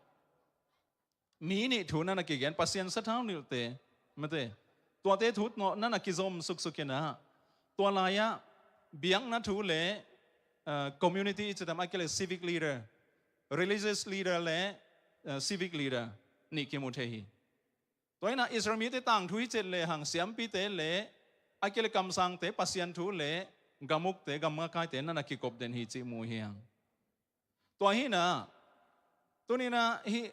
mi nih thu na na kigen, Pasian sathau nilhte, mate, tuate thu tawh na na kizom suksuk in ah, tua lai-ah biakna thu le, ah, community i cih tam, ahih kei leh civic leader, religious leader le, ah, civic leader nih kimu thei hi. Tua in ah Israel mite tangthu hi ciat lehang, siampite le, ahih kei leh kamsangte, Pasian thu le, gam ukte, gam makaite na na kikop den hi cih mu hi hang. Tua hi in ah, tuni-in ah hih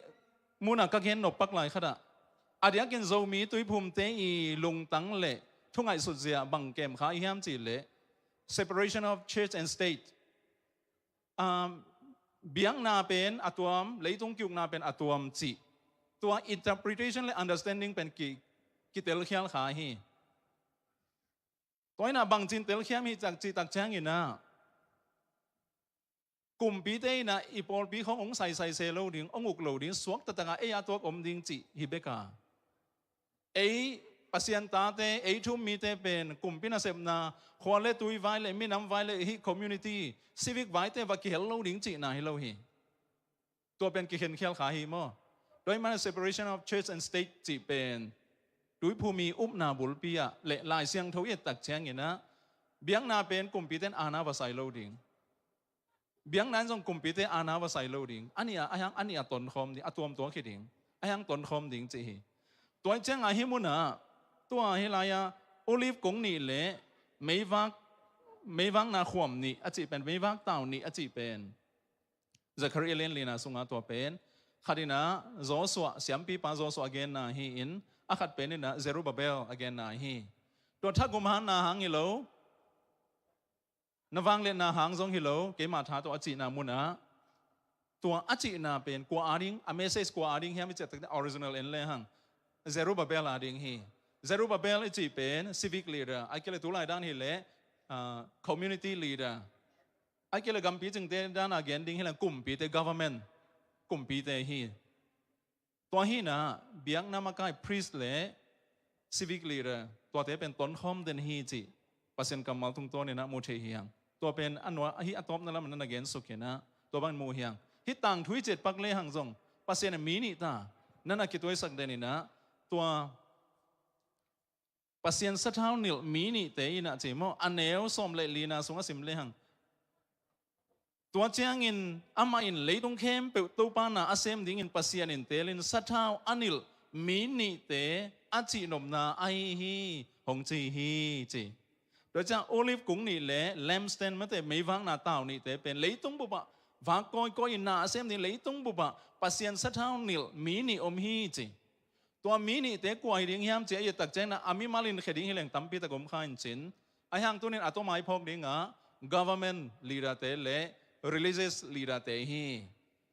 munah ka gen nop pak lai khat ah, a diakin Zomi Tuiphumte i lungtang le thu ngaihsut zia bang kem kha i hiam cih leh, separation of church and state. um, biakna pen a tuam, leitung kiukna pen a tuam cih, tua interpretation le understanding pen ki, kitelkhial kha hi. Tua inah bangcin telkhiam hi cak cih tak cianginah kumpite inah i pawlpi khong hong saisai se lo ding, hong uk lo ding, suak taktakah ei a tuak om ding cih hi beka. Ei Pasian tate, ei thu-um mite pen kumpi nasepna, khua le tui vai le minam vai le hih community, civic vaite va kihel lo ding cihna hi lo hi. Tua pen kikhenkhial kha hi maw? Tua ahih manin separation of church and state cih pen Tuiphum i upna bulpi ah le Lai Siangtho i et tak cianginah biakna pen kumpite in aana va sai lo ding. Biakna in zong kumpite aana va sai lo ding. A nih a, a hiang a nih a tonkhawm ding, a tuamtuak hi ding. A hiang tonkhawm ding cih hi. Tua ciangah hih munah tua hih lai-ah Olive kung nih le meivak, meivakna khuam nih a cih pen, meivak tau nih a cih pen Zechariah lian lina sungah tua pen khat inah Joshua, siampipa Joshua a genna hi-in, a khat pen inah Zerubbabel a genna hi. Tua thagum hanna hang hi lo, na vangliatna hang zong hi lo, keima tha tawh a cihna munah tua a cihna pen kua a ding, a message kua a ding hiam i ciah takte original en le hang Zerubbabel a ding hi. Zerubbabel i cih pen civic leader, a kile tulai dan hi le, ah, community leader, a kile gampi cingte dan a gen ding hi le kumpite, government, kumpite hi. Tua hinah biakna makai priest le civic leader tuate pen tonkhawm den hi cih Pasian kammal tungtawn inah mu thei hi hang. Tua pen a nua ahi a tawpna lamah na na gensuk hinah tua bangin mu hi hang. Hih tangthu i ciat pak le hang zong Pasian in mi nih ta na na kituaisak den inah tua Pasian sathau nilh mi nihte inah ci maw, a neu sawm le lina sungah sim le hang. Tua ciangin amah in leitung khempeuh Topa na a sem dingin Pasian in teelin sathau a nilh mi nihte a cihnopna ahi hi, hong ci hi ci. Tua ciang Olive kung nih le lampstand mate meivakna tau nihte pen leitung bupah vak kawikawi in na a sem ding, leitung bupah Pasian sathau nilh mi nih om hi ci. Tua mi nihte kua hi ding hiam ci a i et tak ciangin a mimal in khia ding hi leng tampi tak om kha in cin. Ahi hang tunin a tawmai phawk dingah government leader-te le religious leader-te hi.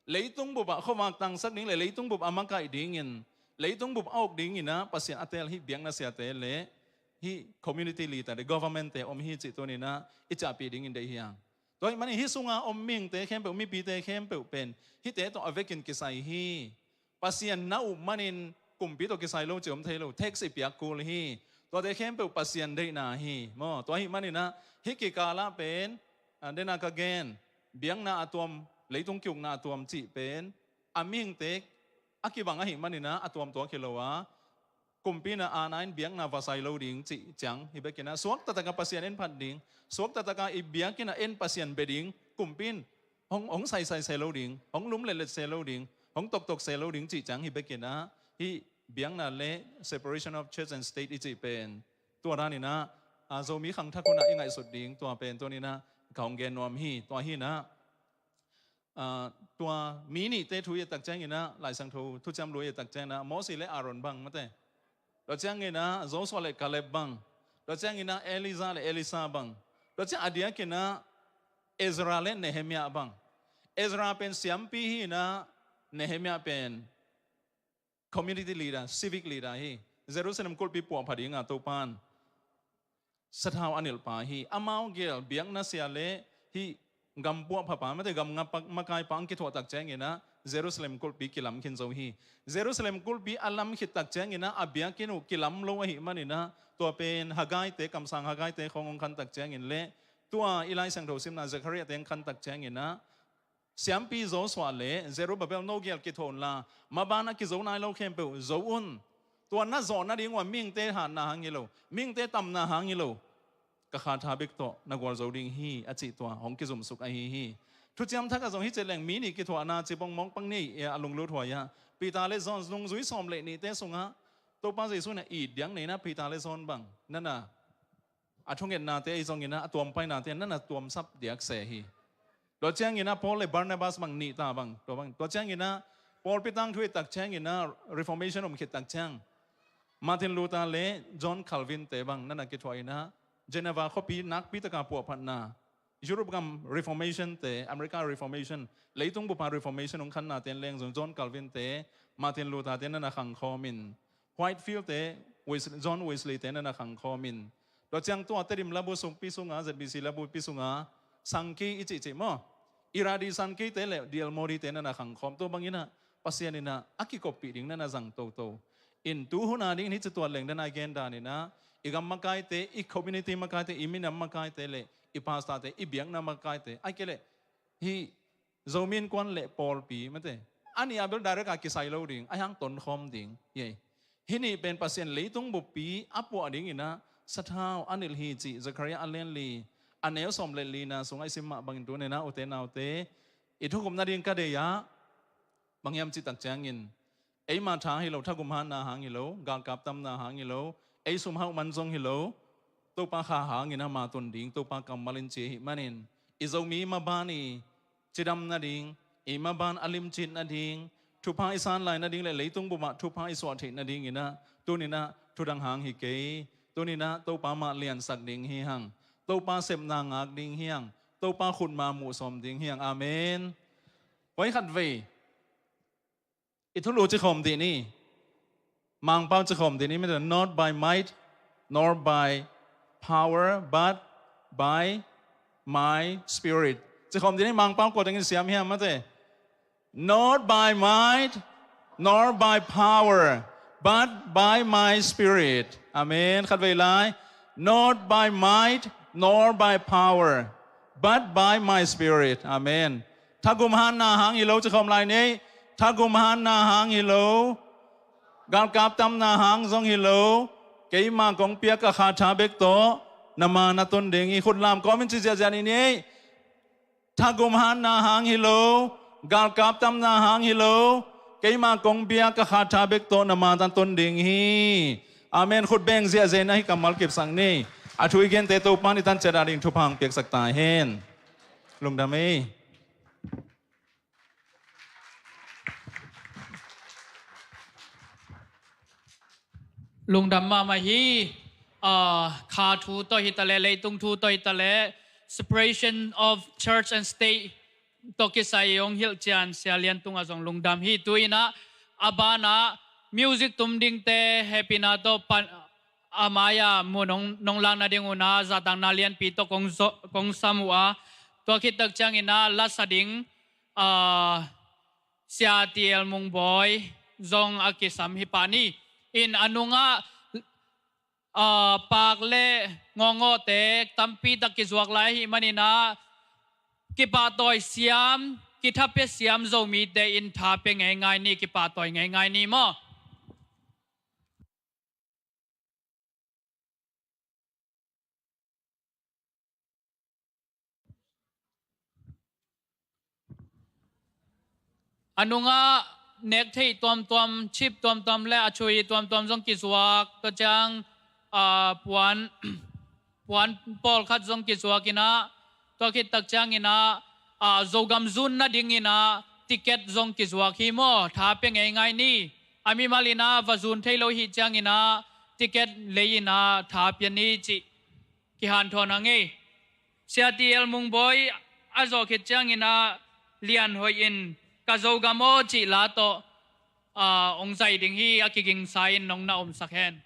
Leitung bupah khuavak tangsak ding le leitung bup a makaih dingin, leitung bup a uk dinginah Pasian a teel hih biakna siate le hih community leader-te, government-te om hi cih tuninah i ciahpih dingin deih hi hang. Tua ahih manin hih sunga om mihingte khempeuh, mipite khempeuh pen hihte tawh a vekin kisai hi. Pasian na up manin kumpi tawh kisai lo ci om thei lo, tax i piak kul hi. Tuate khempeuh Pasian deihna hi maw? Tua ahih maninah hih kikalah pen, ah, dena ka gen, biakna a tuam, leitung kiukna a tuam cih pen a mihingte a kibang ahih maninah a tuamtuak hi lo a, kumpi na aana in biakna va sai lo ding cih ciang hi bekinah suak taktakah Pasian en phat ding, suak taktakah i biakinn a en Pasian bia ding, kumpi in hong, hong saisai se lo ding, hong lumletlet se lo ding, hong toktok se lo ding cih ciang hi bekinah hih biakna le separation of church and state i cih pen tua daninah, ah, Zomi khangthak hunah i ngaihsut ding tua pen tuninah ka hong gen nuam hi. Tua hinah, ah, tua mi nihte thu i et tak cianginah Lai Siangtho Thuciam Lui i et tak cianginah Mosi le Aaron bang mate. Tua cianginah Joshua le Caleb bang. Tua cianginah Elijah le Elisha bang. Tua ciang a diakinah Ezra le Nehemiah bang. Ezra pen siampi hinah Nehemiah pen community leader, civic leader hi. Jerusalem kulhpi puahpha dinga Topan sathau a nilhpa hi. Amau gel biakna sia le hih gam puahphapa mate gam ngapa makaipa ang kithuah tak cianginah Jerusalem kulhpi kilam khin zo hi. Jerusalem kulhpi a lam khit tak cianginah a biakinn uh kilam lo ahih maninah tua pen Haggaite, kamsang Haggaite khawng hong khan tak ciangin le tua i Lai Siangtho simna Zechariah-te hong khan tak cianginah siampi Joshua le Zerubbabel, no gel kithuah unla, maban a kizo nai lo khempeuh zo un. Tua na zawh nading uh a mihingte hatna hang hi lo, mihingte tamna hang hi lo, ka kha tha bek tawh na gualzo ding hi a cih tua hong kizumsuk ahi hi. Thuciam Thak ah zong hih ciat leng mi nih kithuahna cipong mawk pang ni a lunglut huai ah Peter le John nungzui sawm le nihte sungah Topa Jesu in a it diak nei inah Peter le John bang nana a thungetnate ahi zonginah a tuampainate nana tuamsap diak se hi. Tua cianginah Paul le Barnabas bang nih ta bang, tua bang. Tua cianginah pawlpi tangthu i tak cianginah Reformation om khit tak ciang Martin Luther le John Calvin-te bang nana kithuah inah Geneva khuapi nakpi taka puahphatna Europe gam Reformation te, America Reformation, leitung bupa Reformation hong khanna ten leng zong John Calvin te, Martin Luther te na na khangkhawm in, Whitefield te, Wes-, John Wesley te na na khangkhawm in. Tua ciang tua Tedim labu sung pi sunga, Z B C labu pi sunga, Sankey i cihcih maw? Iradi Sankey te le D L Moody te na na khangkhawm. Tua bangin ah, Pasian in ah, a kikoppih ding na na zang toto. In tu hun a ding in hih ci tuat leng dan a gen dan in ah, i gam makaite, i community makaite, i minam makaite le, i pastorte, i biakna makaite. Ai ke le, hih Zomi Innkuan le pawlpi mate. A nih a bel direct a kisai lo ding, a hiang tonkhawm ding. Ye. Hih nih pen Pasian leitung buppi a puah ding in ah, sathau a nilh hi cih, Zechariah a lian li, a neu sawm le li na sung a i sim mah bangin tu ni in ah, ute naute, i thukhupna ding ka deih ah, bang hiam cih tak ciangin, eima tha hi lo, thagum hatna hang hi lo, galkap tamna hang hi lo, ei sum hauh man zong hi lo, Topa kha hangin ama tun ding, Topa kammal in ci ahih manin, i Zomi maban i cidam nading, i maban a limcit nading, thupha i san lai nading le leitung bupah thupha i suah theih nading in ah, tuni in ah, thudang hang hi kei, tuni in ah, Topa mah liansak ding hi hang, Topa sepna ngak ding hi hang, Topa khutma muhsawm ding hi hang. Amen. Pai khat vei. I thulu ci khawm dih ni. Mangpau ci khawm dih ni. Mite, not by might nor by power, but by my spirit. Ci khawm dih ni. Mangpau kua tengin siam hiam mate. Not by might nor by power, but by my spirit. Amen. Khat vei lai. Not by might nor by power, but by my spirit. Amen. Thagum hatna hang hi lo ci khawm lai ni. Thagum hatna hang hi lo. Galkap tamna hang zong hi lo. Keima kong piak ka kha tha bek tawh na ma na tun ding hi. Khut lam kawmin ci ziahziah ni ni. Thagum hatna hang hi lo. Galkap tamna hang hi lo. Keima kong piak ka kha tha bek tawh na ma na tun ding hi. Amen. Khut beng ziahziah in ah hih kammal kipsak ni. A thu i gente Topa in i tan ciat a ding thupha hong piaksak ta hen. Lungdam ei. Lungdam mahmah hi. Ah, kha thu tawh hi ta leh, leitung thu tawh hi ta leh, separation of church and state tawh kisai hong hilh cian Sia Lian tungah zong lungdam hi. Tu in ah, a banah music tum dingte hehpihna tawh pan, a mai-ah mun nong, nong lak nading un ah zahtakna lianpi tawh kong zo-, kong sam uh a, tua khit tak ciangin ah lasa ding, ah, Sia T L Mungbawi zong a kisam hi pah ni. In a nungah, ah, Pak le Ngawngawhte tampi tak kizuak lai ahih manin ah, kipahtawi siam, kitha pia siam Zomite in tha pia ngeingai ni, kipahtawi ngeingai ni maw. A nungah nek theih tuamtuam, chip tuamtuam le a chui tuamtuam zong kizuak, tua ciang, ah, puan, puan pawlkhat zong kizuak in ah, tua khit tak ciangin ah, ah, Zogam zun nadingin ah ticket zong kizuak hi maw, tha pia ngeingai ni. A mimal in ah va zun thei lo hi ciangin ah ticket lei in ah tha pia ni cih kihanthawn a ngei. Sia T L Mungbawi a zawh khit ciangin ah Lian Hoih in Ka Zogam Aw cih la tawh, ah, hong zai ding hi, a kigingsa in nong na omsak hen.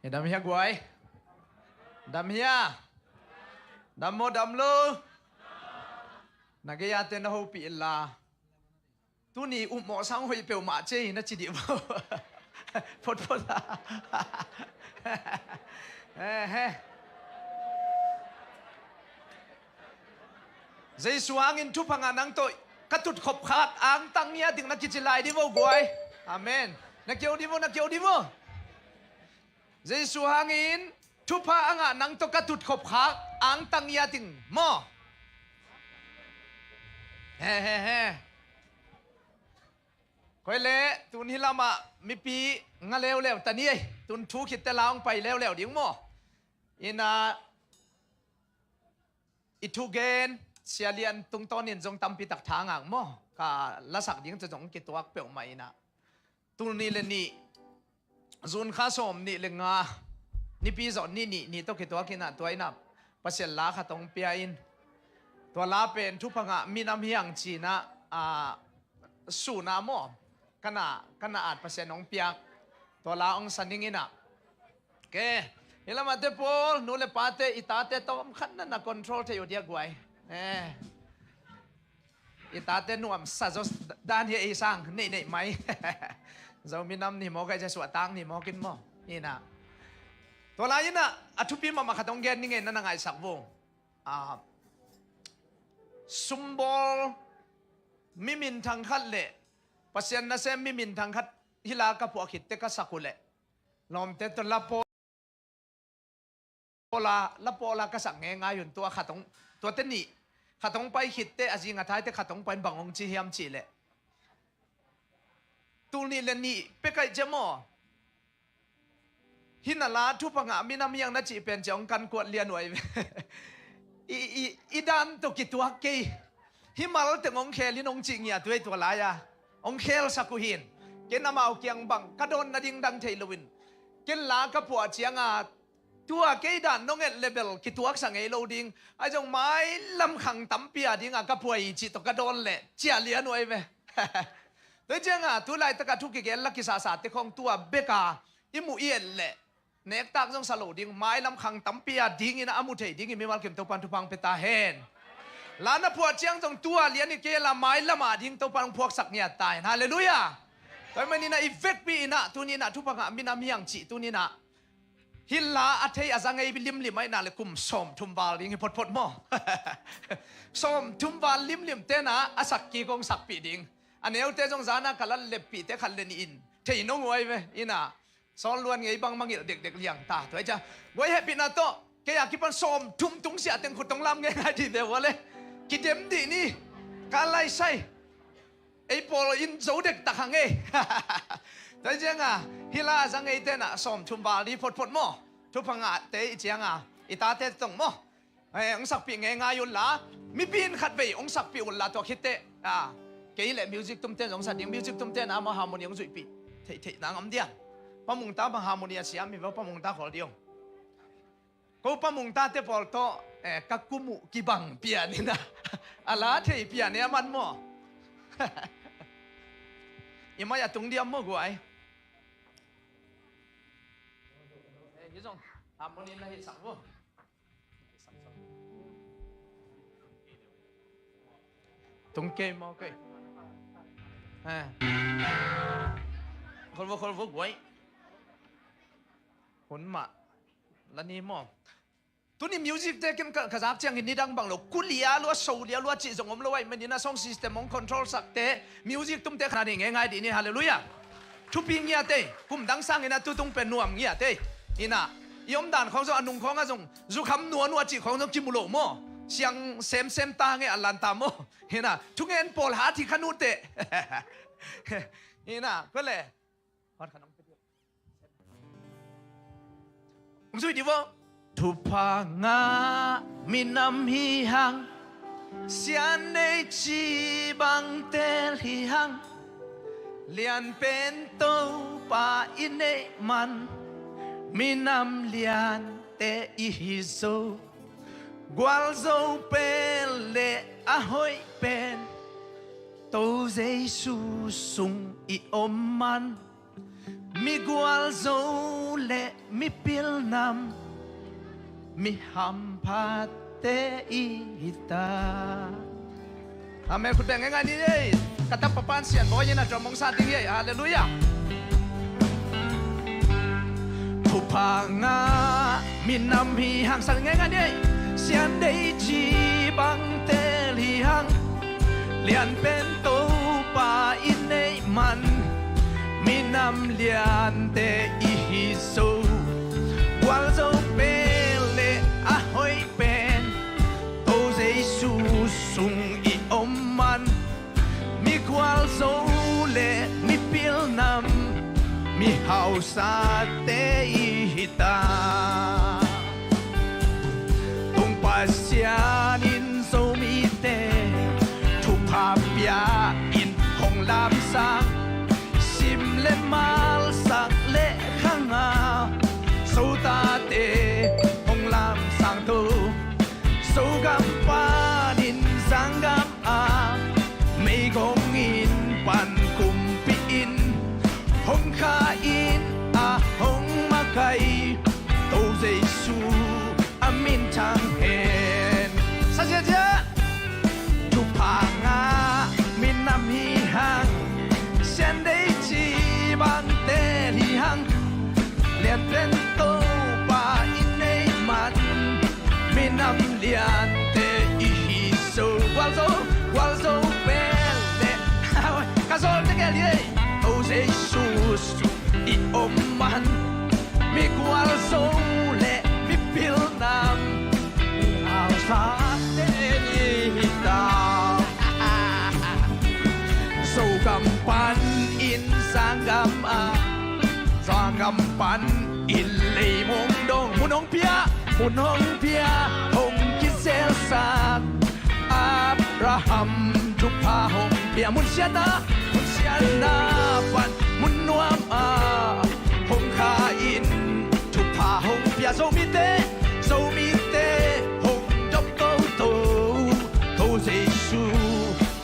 Hi dam hia guai? Dam hia? Dam maw dam lo? Na gei-a te na hopih inla. Tuni upmawh sang hoih peuhmah ci hi na ci dih maw? Photphot a. Ehe. Jesu hangin thupha ngah nang tawh ka tutkhop khak angtang ngia ding na kici lai dih maw guai? Amen. Na keu dih maw, na keu dih maw? Jesu hangin thupha a ngah nang tawh ka tutkhop khak angtang ngia ding maw? He, he, he. Koi leh, tun hih lamah mipi nga leuleu ta ni ei. Tun thu khit teh la hong pai leuleu ding maw? Ina, i thugen, Sia Lian tungtawnin zong tampi tak tha ngak maw? Ka lasak ding tawh zong kituak peuhmah inah, tul nih le nih, June kha sawm nih le nga, nipi zawh ni nih ni tawh kituak inah, tua inah Pasian la khat hong pia in, tua la pen Thupha Ngah Minam Hi Hang ci-inah, a, sun ah maw, ka na, ka na at Pasian hong piak, tua la hong sa ning inah. Ke, hih lamah te pawl, nu le pate, i tate tawm khat na na control thei uh diak guai. Eh. I tate nuamsa zaw dan hi ei sang, neih neih mai. Zomi nam ni mawk a, Jesuh a tang ni mawk in maw? Inah, tua lai inah a thupi mahmah khat hong gen ning ei, na na ngaihsak vo. A, sumbawl mi minthang khat le Pasian nasem mi minthang khat hih la ka puah khit teh ka sak uh leh, lawmte tawh la pawl la, la pawl la ka sak ngeingai un, tua khat hong, tuate nih khat hong pai khit teh, a zing a thai teh khat hong pai in, bang hong ci hiam cih leh, tul nih le nih pek ahih ciang maw, hih na la Thupha Ngah Minam Hi Hang na cih pen ciang hong kan kuat lian uh ahi ve. I, i, i dan tawh kituak kei. Hih mal teng hong khel in hong cih ngiat uh ei, tua lai-a hong khelsak uh hi in. Ken amau kiang bang ka dawn nading dang thei loin, ken la ka puah cianga, tua kei dan nong et le bel kituaksak ngei lo ding. Ahi zong mailam khang tampi a dinga ka puah hi cih tawh ka dawn leh ciah lian uh ahi ve. Tua cianga tu laitakah thu kigen la kisasa te khawng tua beka i muh i et leh, nektak zong sa lo ding, mailam khang tampi a dingin a mu thei dingin mimal kim Topan thupha hong pia ta hen. La na puah ciang zong tua lian hi kei la, mailam a ding Topan hong phuaksak ngiat ta hen. Halleluiah. Tua ahih manin ah i vekpi in ah tuni in ah Thupha Ngah Minam Hi Hang cih tuni in ah hih la a thei a za ngei limlim ahih nak leh kum sawmthum val ding hi photphot maw? Sawmthum val limlim te in ah a sak kik hong sakpih ding. A neute zong zan a ka la leppih te khat le nih in thei nong uh ahi ve. In ah sawn luan ngei bang mangilh dekdek liang ta. Tua hi ciang guai, hehpihna tawh kei a kipan sawmthum tung siah teng khut hong lam ngeingai dih ve ua le. Kidem dih ni. Ka laisai. Ei pawl in zo dektak hang ei. Tua hi cianga hih la a za ngei te in ah sawmthum val dih photphot maw? Thupha ngahte i cianga i tate tawh maw? Eh, hong sakpih ngeingai un la, mipi in khatvei hong sakpih un la, tua khit teh, ah, kei leh music tumte zong sa ding, music tumte in ah amau harmony hong zuihpih theihtheih na ngam diam? Pa Mungta bang harmony a siam hi ve, Pa Mungta khawl dih ung. Ko Pa Mungta te pawl tawh, eh, ka kum uh kibang pian in ah a la thei pian e, a man maw? I mai a tung diam maw guai? Eh, hi zong harmony na hi sang maw? Tung kei maw kei? Eh. Khol vo, khol vo guai. Hun mah la ni maw? Tuni music te ken ka, ka zak ciangin nidang bang lo, ku lia lua, so lia lua cih zong om lo ahih manin ah sound system hong control sakte, music tumte khat na nei ngeingai dih ni. Halleluiah. Thupi ngiat ei, kum dang sangin ah tutung pen nuam ngiat ei. In ah i omdan khawng zong, a nung khawngah zong zukham nuanua cih khawng zong kimu lo maw? Siang semsem ta nge a lan ta maw? In ah thungen pawl hat hi kha nuteh. In ah kua le. Hong zui dih vo. Thupha ngah minam hi hang, sian nei ci bang teel hi hang, lian pen Topa i neih man, minam liante i hi zo, gualzo pen le a hoih pen To Jesu sung i om man, migualzo le mipilnam, mihamphate i hi ta. Amen. Khut beng ngeingai ni ei. Ka tapa pan sian bawi in a drum hong sat ding hi ei. Halleluiah. Thupha ngah minam hi hang, sang ngeingai ni ei. Sian nei ci bang teel hi hang, lian pen Topa i neih man, minam liante i hi zo, gualzo pen le a hoih pen To Jesu sung i om man, migualzo le mipilnam, mihausate i hi ta. Tung Pasian in Zomi Pia in hong lamsang, sim le malsak le khanga, Zotate hong lamsang to. Zogam panin zanggam a, meigong in pan kumpi in, hong kha in a hong makai, To Jesu a minthang hen. Sa ziazia. Thupha ngah minam hi hang, sian dei ci bangte hi hang, lianpen Topa i nei man, minam liante i hi zo, gualzo, gualzo pen le. Ka zol tegel hi ei. To Jesu i om man, migual zo le mipil nam, mihausate i hi ta. Zogam panin zanggam a, zanggam panin leimong dong, mun hong pia, mun hong pia, hong kizelsak. Abraham thupha hong pia, mun siatna, mun siatna pan mun nuam a hong kha in, thupha hong pia. Zomite, Zomite hong dop toto, To Jesu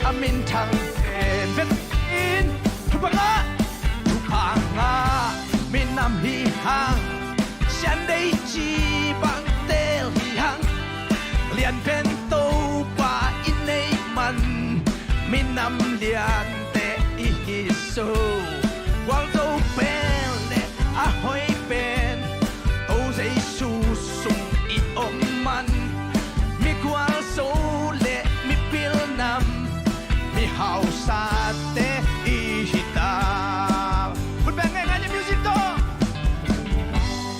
a minthang pen. Vet in. Thupha ngah, thupha ngah minam hi hang, sian dei ci bangte hi hang, lianpen Topa i nei man, minam liante i hi zo, gualzo pen le a hoih pen, To Jesu sung i om man, migual zo le mipil nam, mihausate i hi ta. Khut beng ngeingai ni music tawh.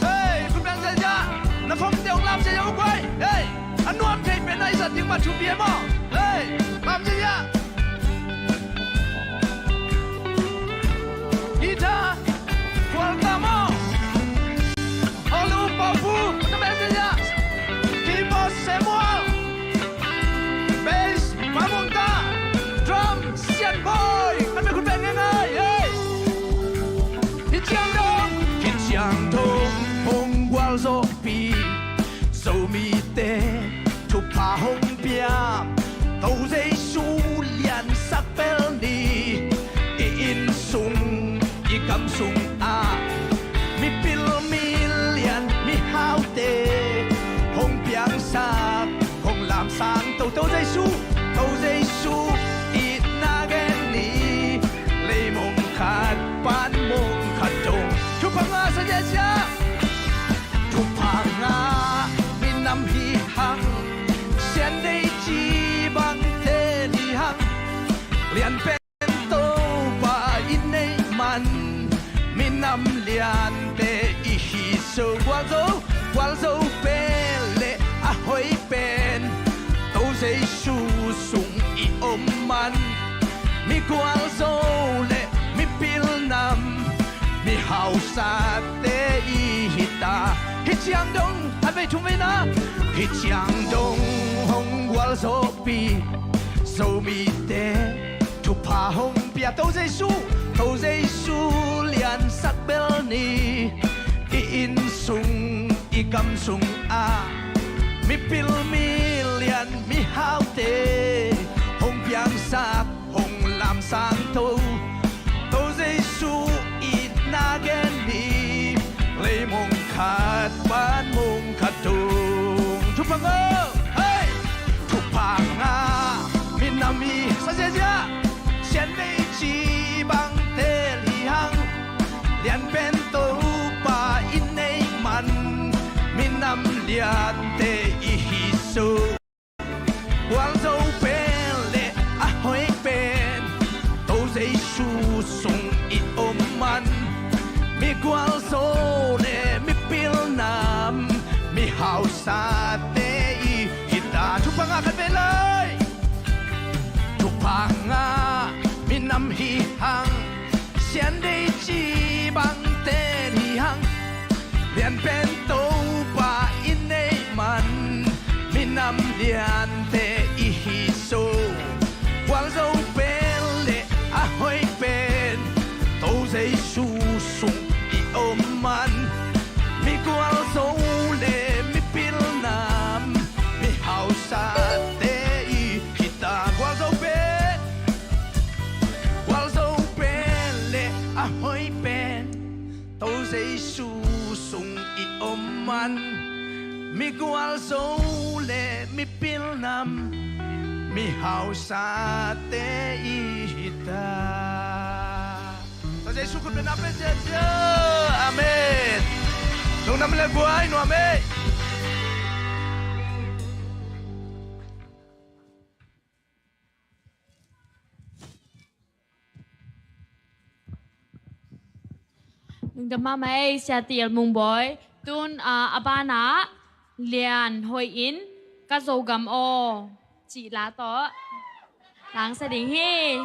Hei, khut beng ziazia. Na phone te hong lam ziazia uh guai. Hei, a nuam thei pen a i zat ding mah thupi e maw. Hei, lam ziazia. Guitar, kual ta maw. Olu Papu, na message ah. Keyboard Samuel. Bass, Mamungta. Drum, Sian Boy. Kan me khut beng ngeingai, hey. Hi ciang dong, hi ciang dong, hong gualzo pi. Zomite thupha hong pia, To Jesu liansak bel ni. I inn sung, i gam sung ah, mipil milian mihaute hong piangsak, hong lamsang to, To Jesu, To Jesu itna gen ni. Leimong khat pan mong khat dong, thupha ngah sa ziazia. Thupha ngah minam hi hang, sian dei ci bangte hi hang, lianpen Topa i nei man, minam liante i hi zo, gualzo, gualzo pen le a hoih pen, To Jesu sung i om man, migualzo le mipil nam, mihausate i hi ta. Hi ciang dong, a vei thum vei na. Hi ciang dong hong gualzo pi, Zomite thupha hong pia, To Jesu, To Jesu liansak bel ni. I inn sung, i gam sung ah, mipil milian mihaute hong piangsak, hong lamsang to, To Jesu itna gen ni. Leimong khat pan mong khat dong, thupha ngah, hey! Thupha ngah minam hi, sa ziazia. Sian dei ci bangte hi hang, lianpen Topa i nei man, minam liante i hi zo. Gualzo pen le a hoih pen, To Jesu sung i om man, migualzo le mipil nam, mihausate i hi ta. Thupha ngah khat vei lai. Thupha ngah minam hi hang, sian dei ci bangte hi hang, lianpen Topa i nei man, minam liante i hi zo. Gualzo Migualzo le mipilnam, mihausate i hita. Tua Jesu khut bengna pe ziazia. Amen. Lungdam le buai nuam ei. Lungdam mahmah ei, Sia Til Mung Bawi. Tun, ah, a banah Lian Hoih in Ka Zogam Aw cih la tawh langsia ding hi.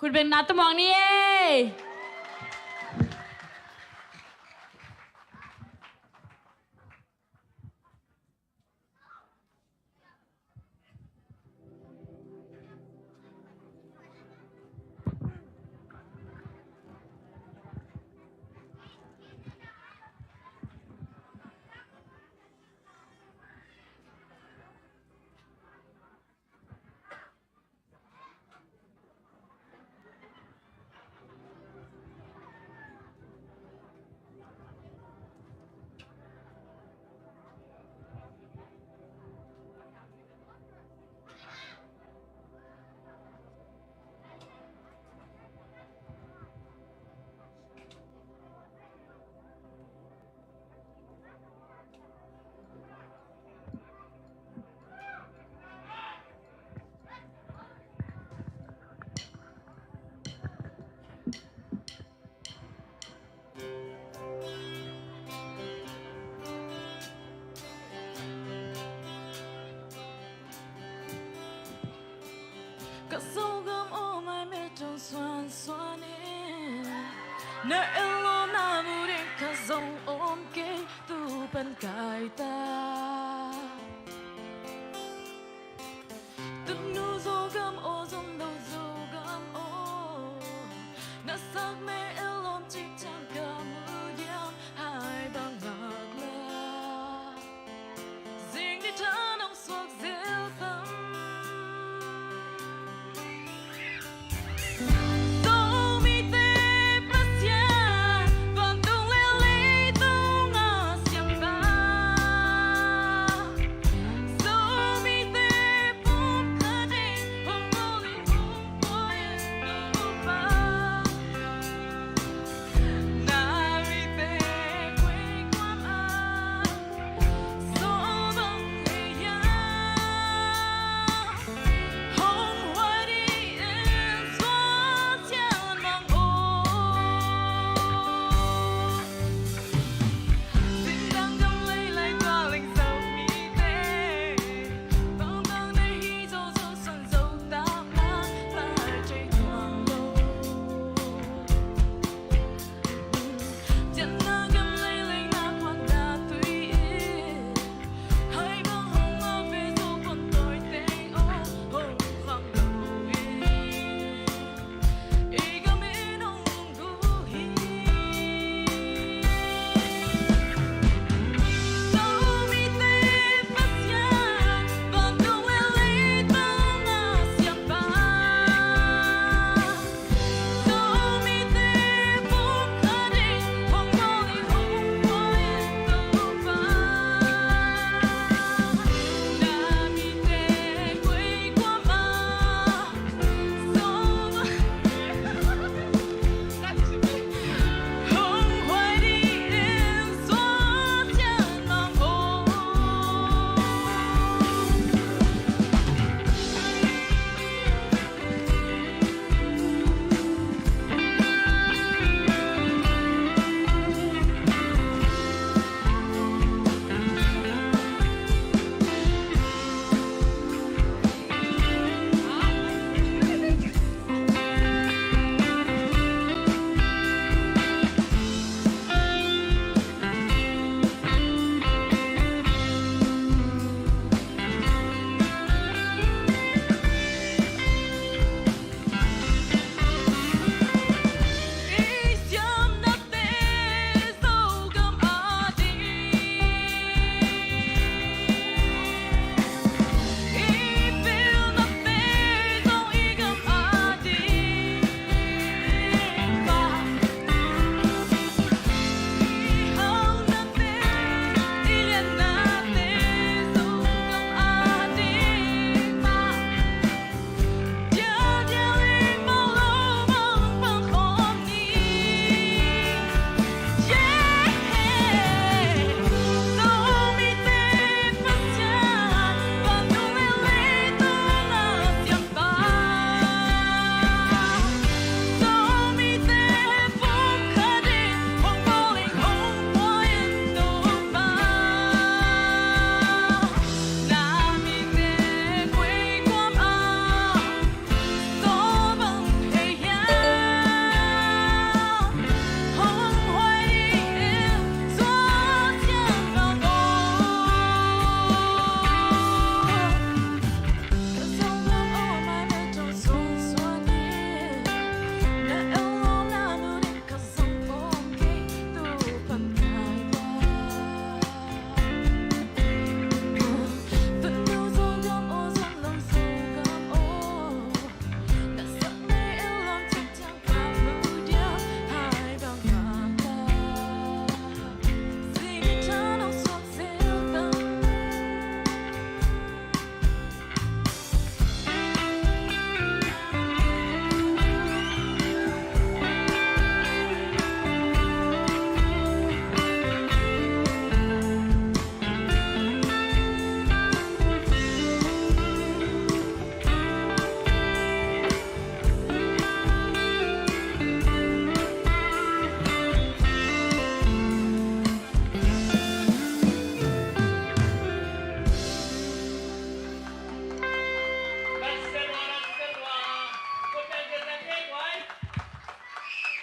Khut bengna tawh muak ni ei. Ka Zogam aw, mai met dong suansuan in, na et lawmna mu ding khat zong om kei, tu pan kai ta. Tunu Zogam aw, Zomdo Zogam aw, na sak me et lawm cik ciang ka mu diam, hai bang ngak la. Zing ni than hong suak zel sam. Zomite Pasian, vantung le leitung a siampa.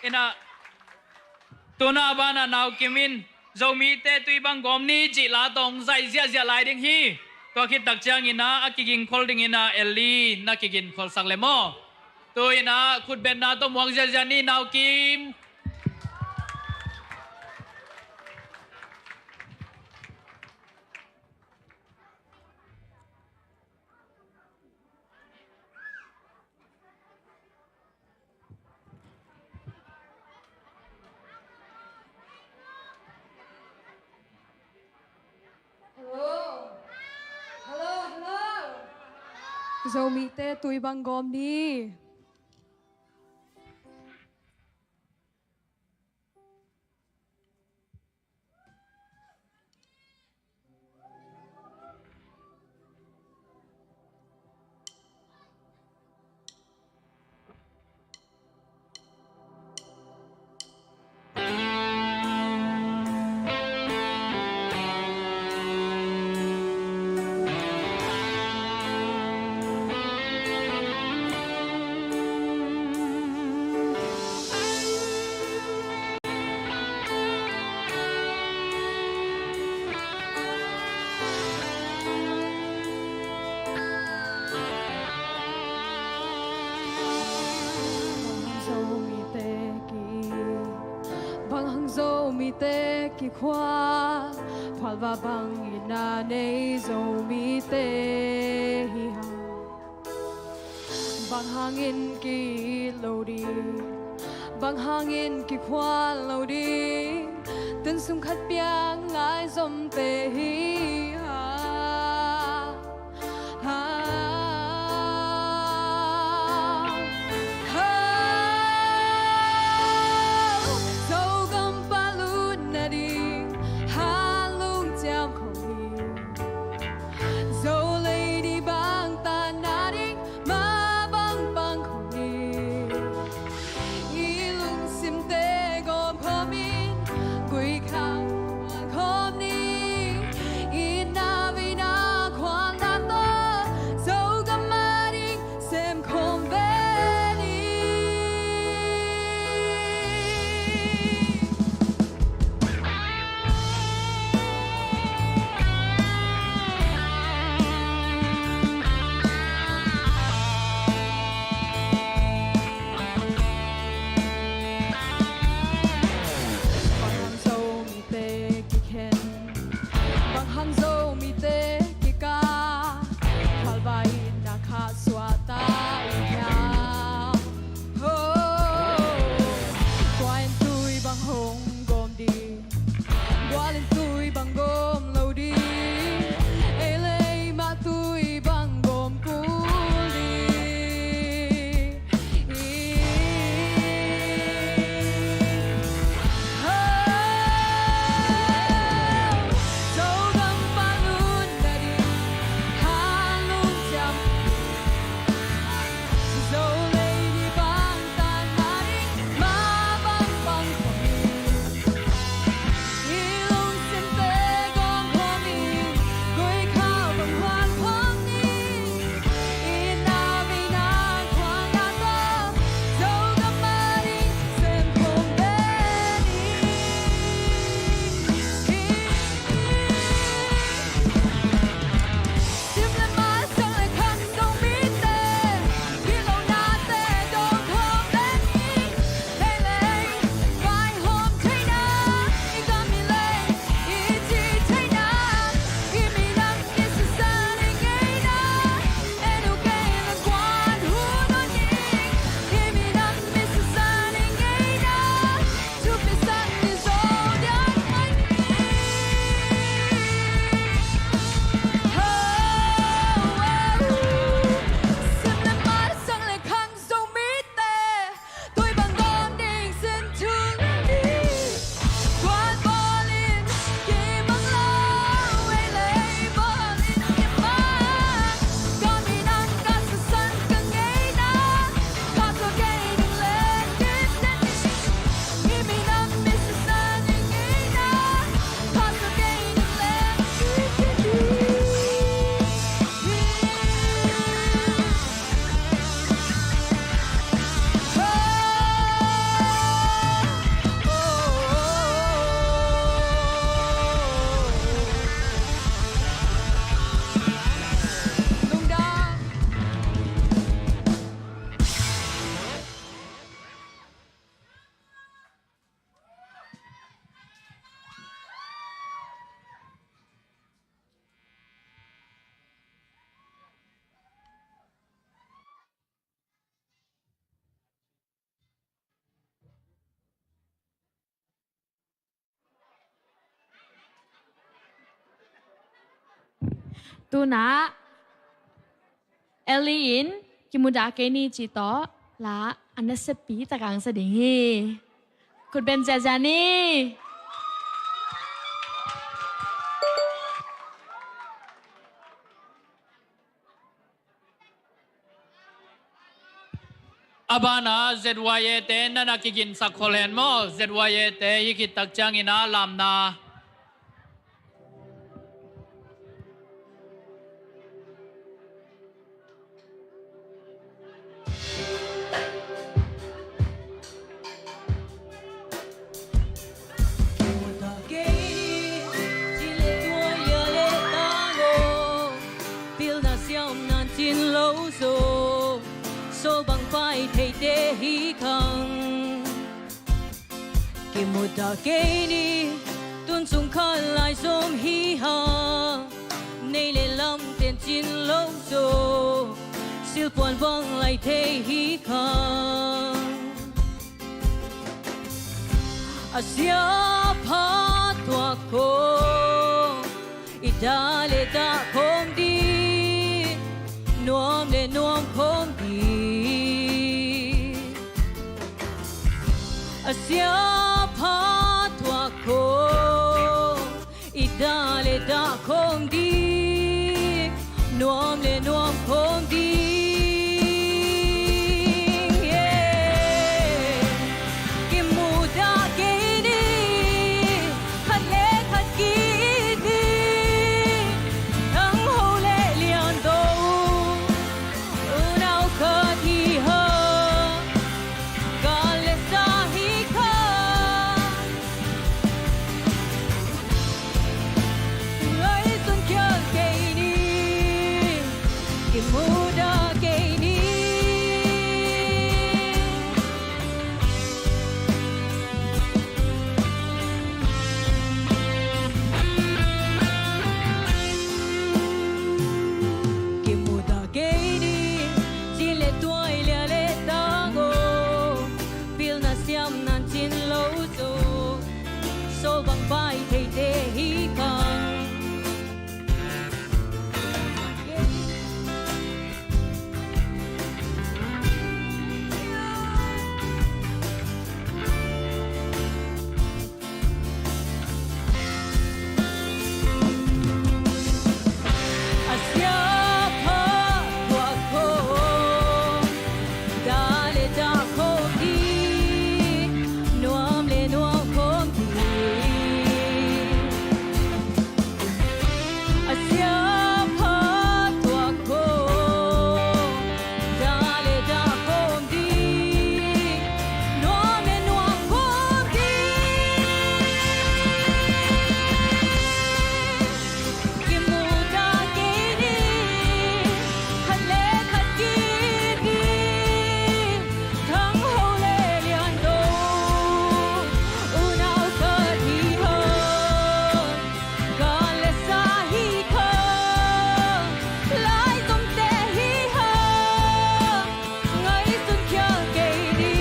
Inah, tuna banah Nau Kim in Zomite tui bang gawm ni cih la tawh hong zaih ziahziah lai ding hi. Tua khit tak ciangin ah a kigingkhol dingin ah Ellie na kigingkholsak le maw? Tu-in ah khutbetna tawh muak ziahziah ni, Nau Kim. Hello. Hello, hello. Zomite tui bang gawm ni. Zomite ki, bang hang Zomite kikhua, phalva bangin a nei Zomite hi hang. Bang hangin ki-it lo ding, bang hangin kikhua lo ding, tun sung khat piang lai Zomte hi hang. Ha, ha, ha. Zogam palut nading, ha lungciam khong hi. Zo lei ni bang tan nading, ma bang pang khong hi. I lungsimte gawm khawmin, gui khang khawm ni. I Tu-in ah Ellie in Kimudah Kei Ni cih tawh la a naseppi tak a hong sa ding hi. Khut beng ziahziah ni. A banah Z Y A te na na kiginsak khol hen maw? Z Y A te hih khit tak ciangin ah lamna. Pilna siamna cin lo zaw, so bang pai theite hi khang. Kimudah kei ni, tun sung khat lai zom hi hang. Nei le lam ten cin lo zaw, silpuan bang lai thei hi khang. A sia pha tuak khawng, i dah le dah khawng ding, nuam le nuam khawng ding. A sia pha tuak khawng, i dah le dah khawng ding, nuam le nuam khawng ding. Yeah. Kimudah kei ni, khat le khat ki-it ni, thangho le liando, unau khat hi hang. Gal le sa hi kha, ngaihsun khial kei ni, kimudah kei ni. Kimudah kei ni, cin le tuai, lia le tang aw, pilna siamna cin lo zaw, so bang pai theite hi khang. A sia pha tuak khawng, dah le dah khawng ding, nuam le nuam khawng ding. A sia pha tuak khawng, dah le dah khawng ding, nuam le nuam khawng ding. Kimudah kei ni, khat le khat ki-it ni, thangho le liando, unau khat hi hang. Gal le sa hi kha, lai zomte hi hang. Ngaihsun khial kei ni,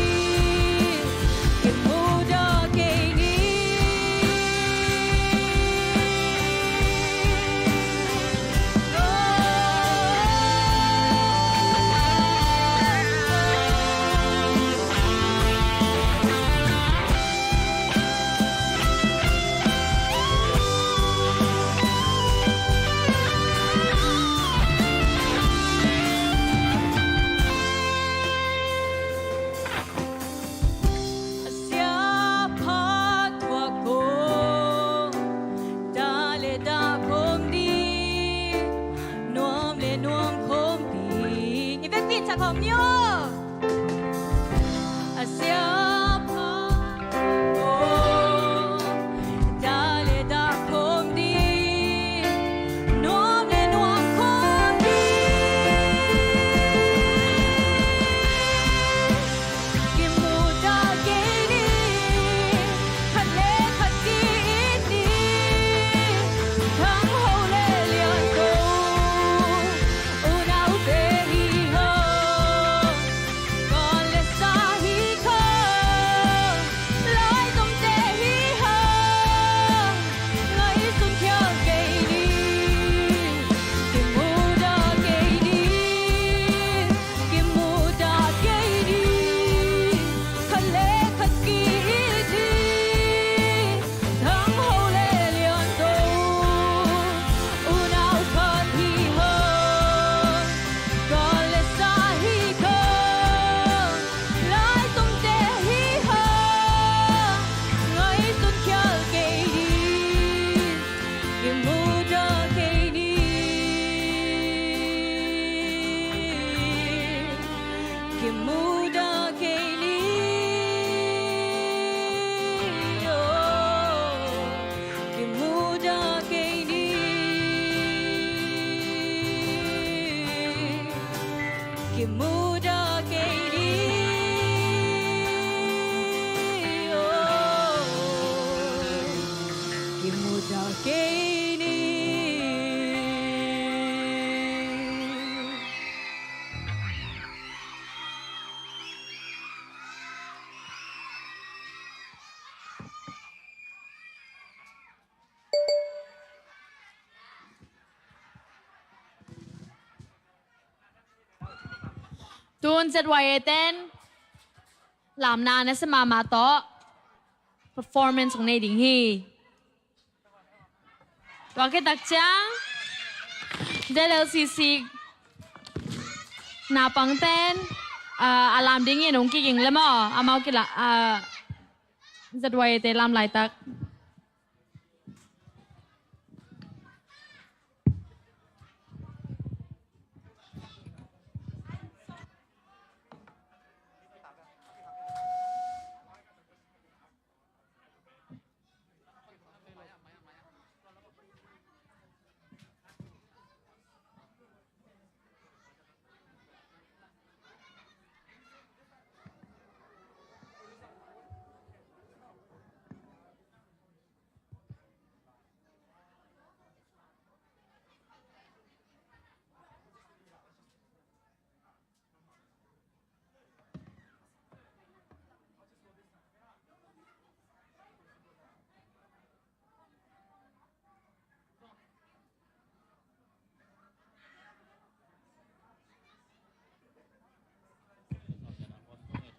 kimudah kei ni. A sia pha tuak khawng, dah le dah khawng ding, nuam le nuam khawng ding. I vekpi in sa khawm ni aw. A sia pha tuak khawng, dah le dah khawng ding, nuam le nuam khawng ding. Kimudah kei ni, khat le khat ki-it ni, thangho le liando, unaute hi hang. Gal le sa hi kha, Kei ni. Tun Z Y A ten lamna nasia mahmah tawh performance hong nei ding hi. Tua khit tak ciang Z L C C naupangten, ah, a lam dingin hong kiging le maw, amau kila, ah, Z Y A te lam laitak.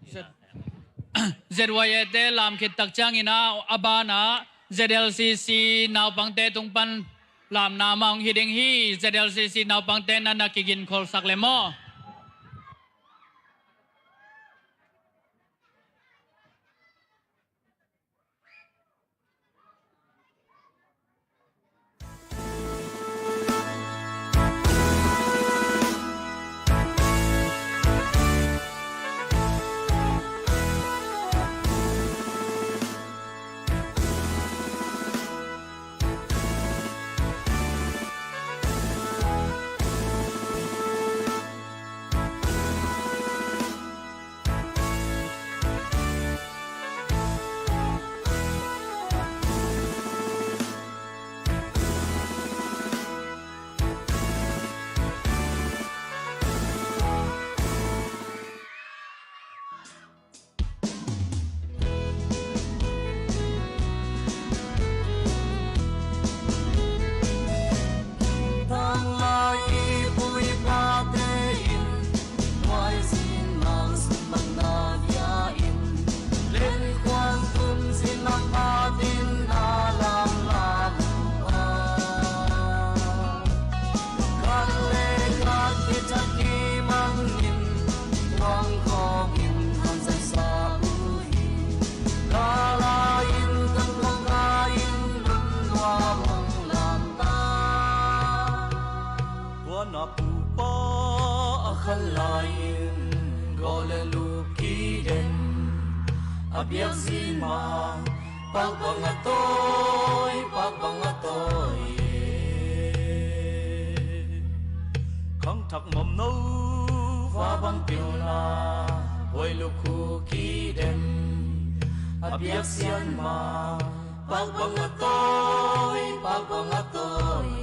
Z-, Z Y A te lam khit tak ciangin a, a banah Z L C C naupangte tung pan lamna mah hong hi ding hi. Z L C C naupangte na na kigin kholsak le maw. Tanglai i pu i pate in, nuai zin mang sung mang na dia in, len kuang tum zin mang patin na lam lam a. Kan le kan i cak i mang in, kuang kong in hong zang sa u hi. Ka lai in kan kuang ka in lum nuam hong lam ta. Tua na pu pa a khan lai in, go le lup kiden a biak zin ma, pak bang a tawi, pak bang a tawi. Khang thak mom no, va bang pilna, huai lukhu kiden a biak sian ma, pak bang a tawi, pak bang a tawi.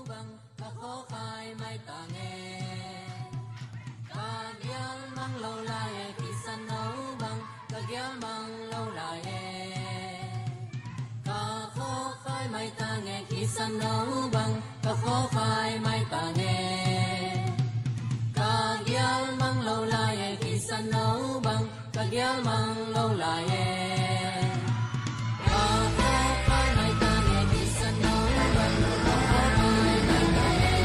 Bang ka khawkhai mai tang e, ka gial mang lo lai e, kisan no bang ka gial mang lo lai e. Ka khawkhai mai tang e, kisan no bang ka khawkhai mai tang e. Ka gial mang lo lai e, kisan no bang ka gial mang lo lai e. Ka khawkhai mai tang e, kisan no bang ka khawkhai mai tang e.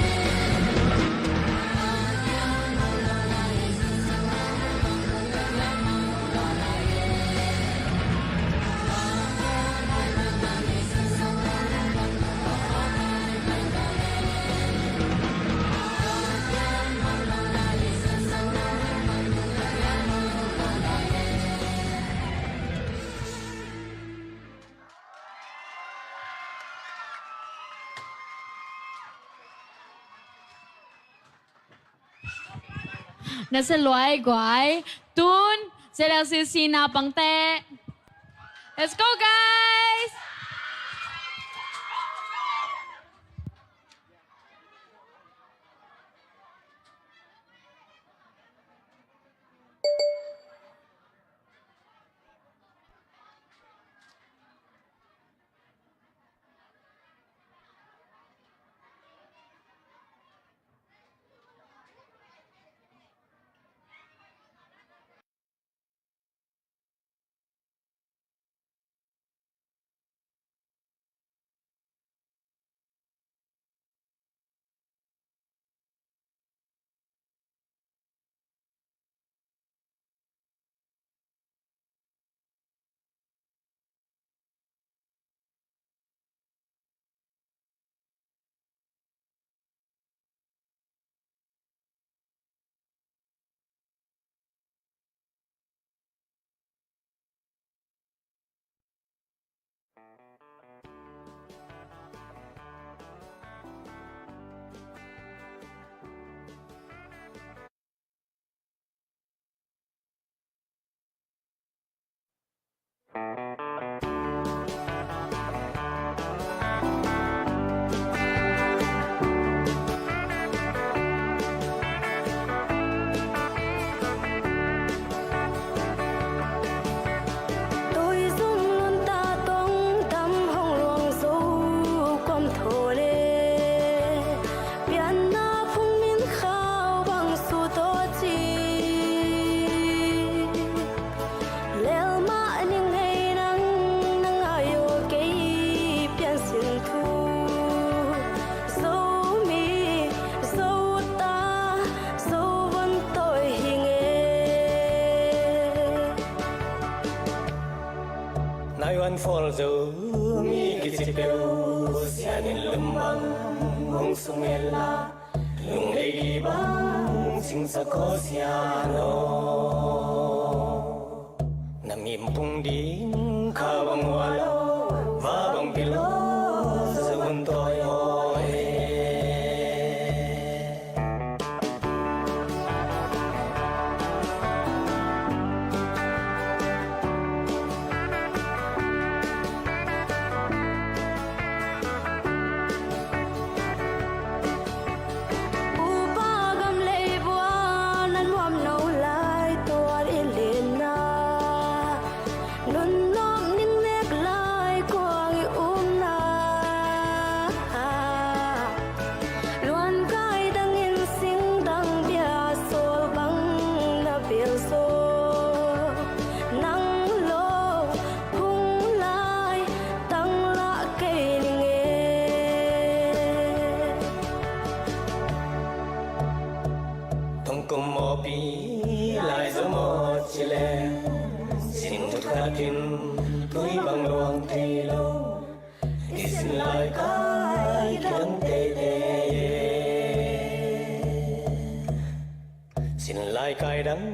Ka gial mang lo lai e, kisan no bang ka gial mang lo lai e. Na se luai guai. Tun Z L C C naupangte. Let's go, guys! Tui zung lunta tong tam hong luang zo kuam thaw le, pianna phung min khau bang su tawh ci. Lelmah ning hei nang, nang ayo kei piansin thu. Zomi, Zota, Zovon tawi hi nge. Nai wan fol Zomi kici peuh sian in lum bang hong sung el la. Lunglei li bang singsa khaw sian aw. Na mimpung ding kha bang hua lo, va bang pil lo, Zovon tawi aw e. Upa gam lei buan nan nuam no lai tual i lenna, nun nuam ning nek lai kuang i umna. Luan kai dangin sing dang bia sawl bang na bel saw. Nang lo hung lai tang lah kei ning e. Tongkum mawpi lai zaw maw ci leng, sin thut khat in tui bang luang thei lo. Kisin lai kai kiang teitei e. Sin lai kai dang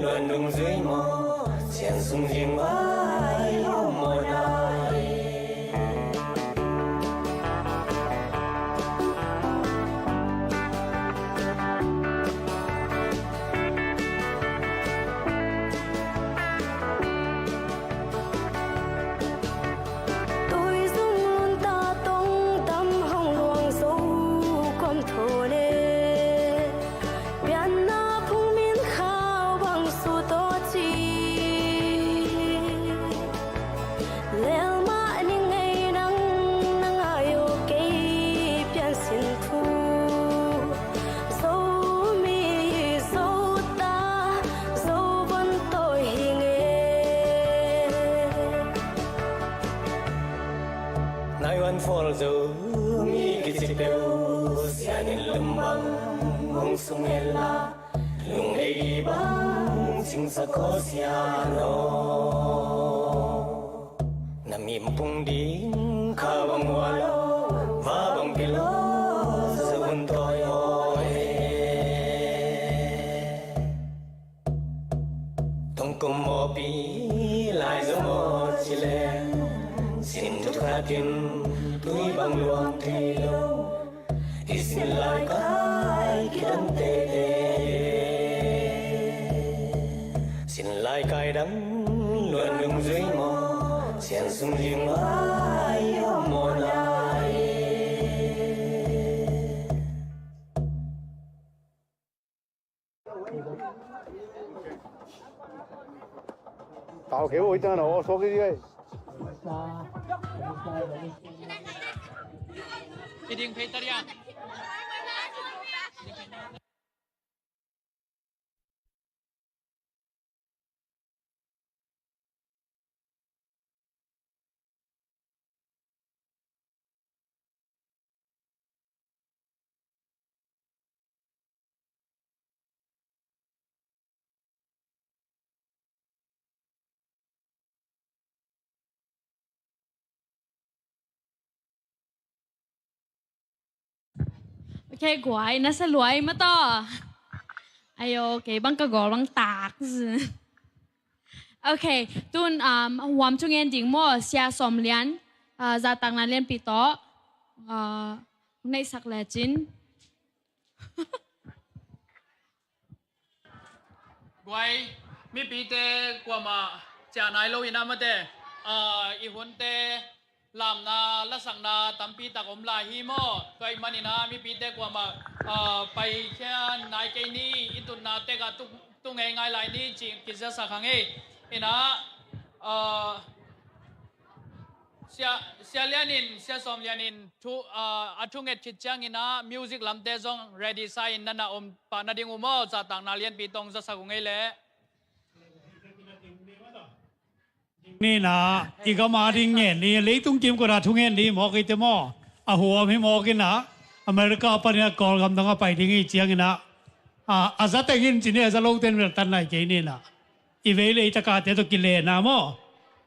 luan dung zui maw, sian sung zing vai om maw nai. Tui zung lunta tong tam hong luang zo Tum bang hong sung hen la, lung ei bang cingsak aw sian aw. Na mimpung ding kha bang mual aw, va bang pil aw, za hun tawi aw e. Tongkum mawpi lai zong aw ci leng, sin thuk khatin tui bang luang thei lo. I sin lai kai kidang tete. Sin lai kai dang luan dungzui maw, sian sung ling vai aw maw nai. Tao khe oi tang na aw suak i ai. I ding phei ta dia. Ok, guai, na sa luai ma taw. Ayo, ok, bang ka gol bang tak. Ok, tun, um, huam thungen ding maw, Sia Sawm Lian, uh, zahtakna lianpi tawh, uh, neihsak lecin. Guai, mipite kuamah ciah nai lo in ah mate, ah, i hunte lamna lasakna tampi tak om lai hi maw? Tua ahih manin ah mipite kuamah, ah, paikhia nai kei ni, i tutna tekah tu, tu ngeingai lai ni ci kiziasak hang ei. In ah, ah, Sia, Sia Lian in, Sia Sawm Lian in thu, ah, a thunget khit ciangin ah music lamte zong ready sa in, na na om pah nading uh maw, zahtakna lianpi tawh zasak uh ngei leh. Ni na, i gam a ding ngen ni, leitung kimkot a thungen ni mawk i te maw. A huam hi mawk in ah, America panin ah Kawlgam dong a pai ding i ciangin ah, a, a za teng in ci ni, a za lo ten bel tan nai kei ni na. I vei le i takate tawh kilena maw.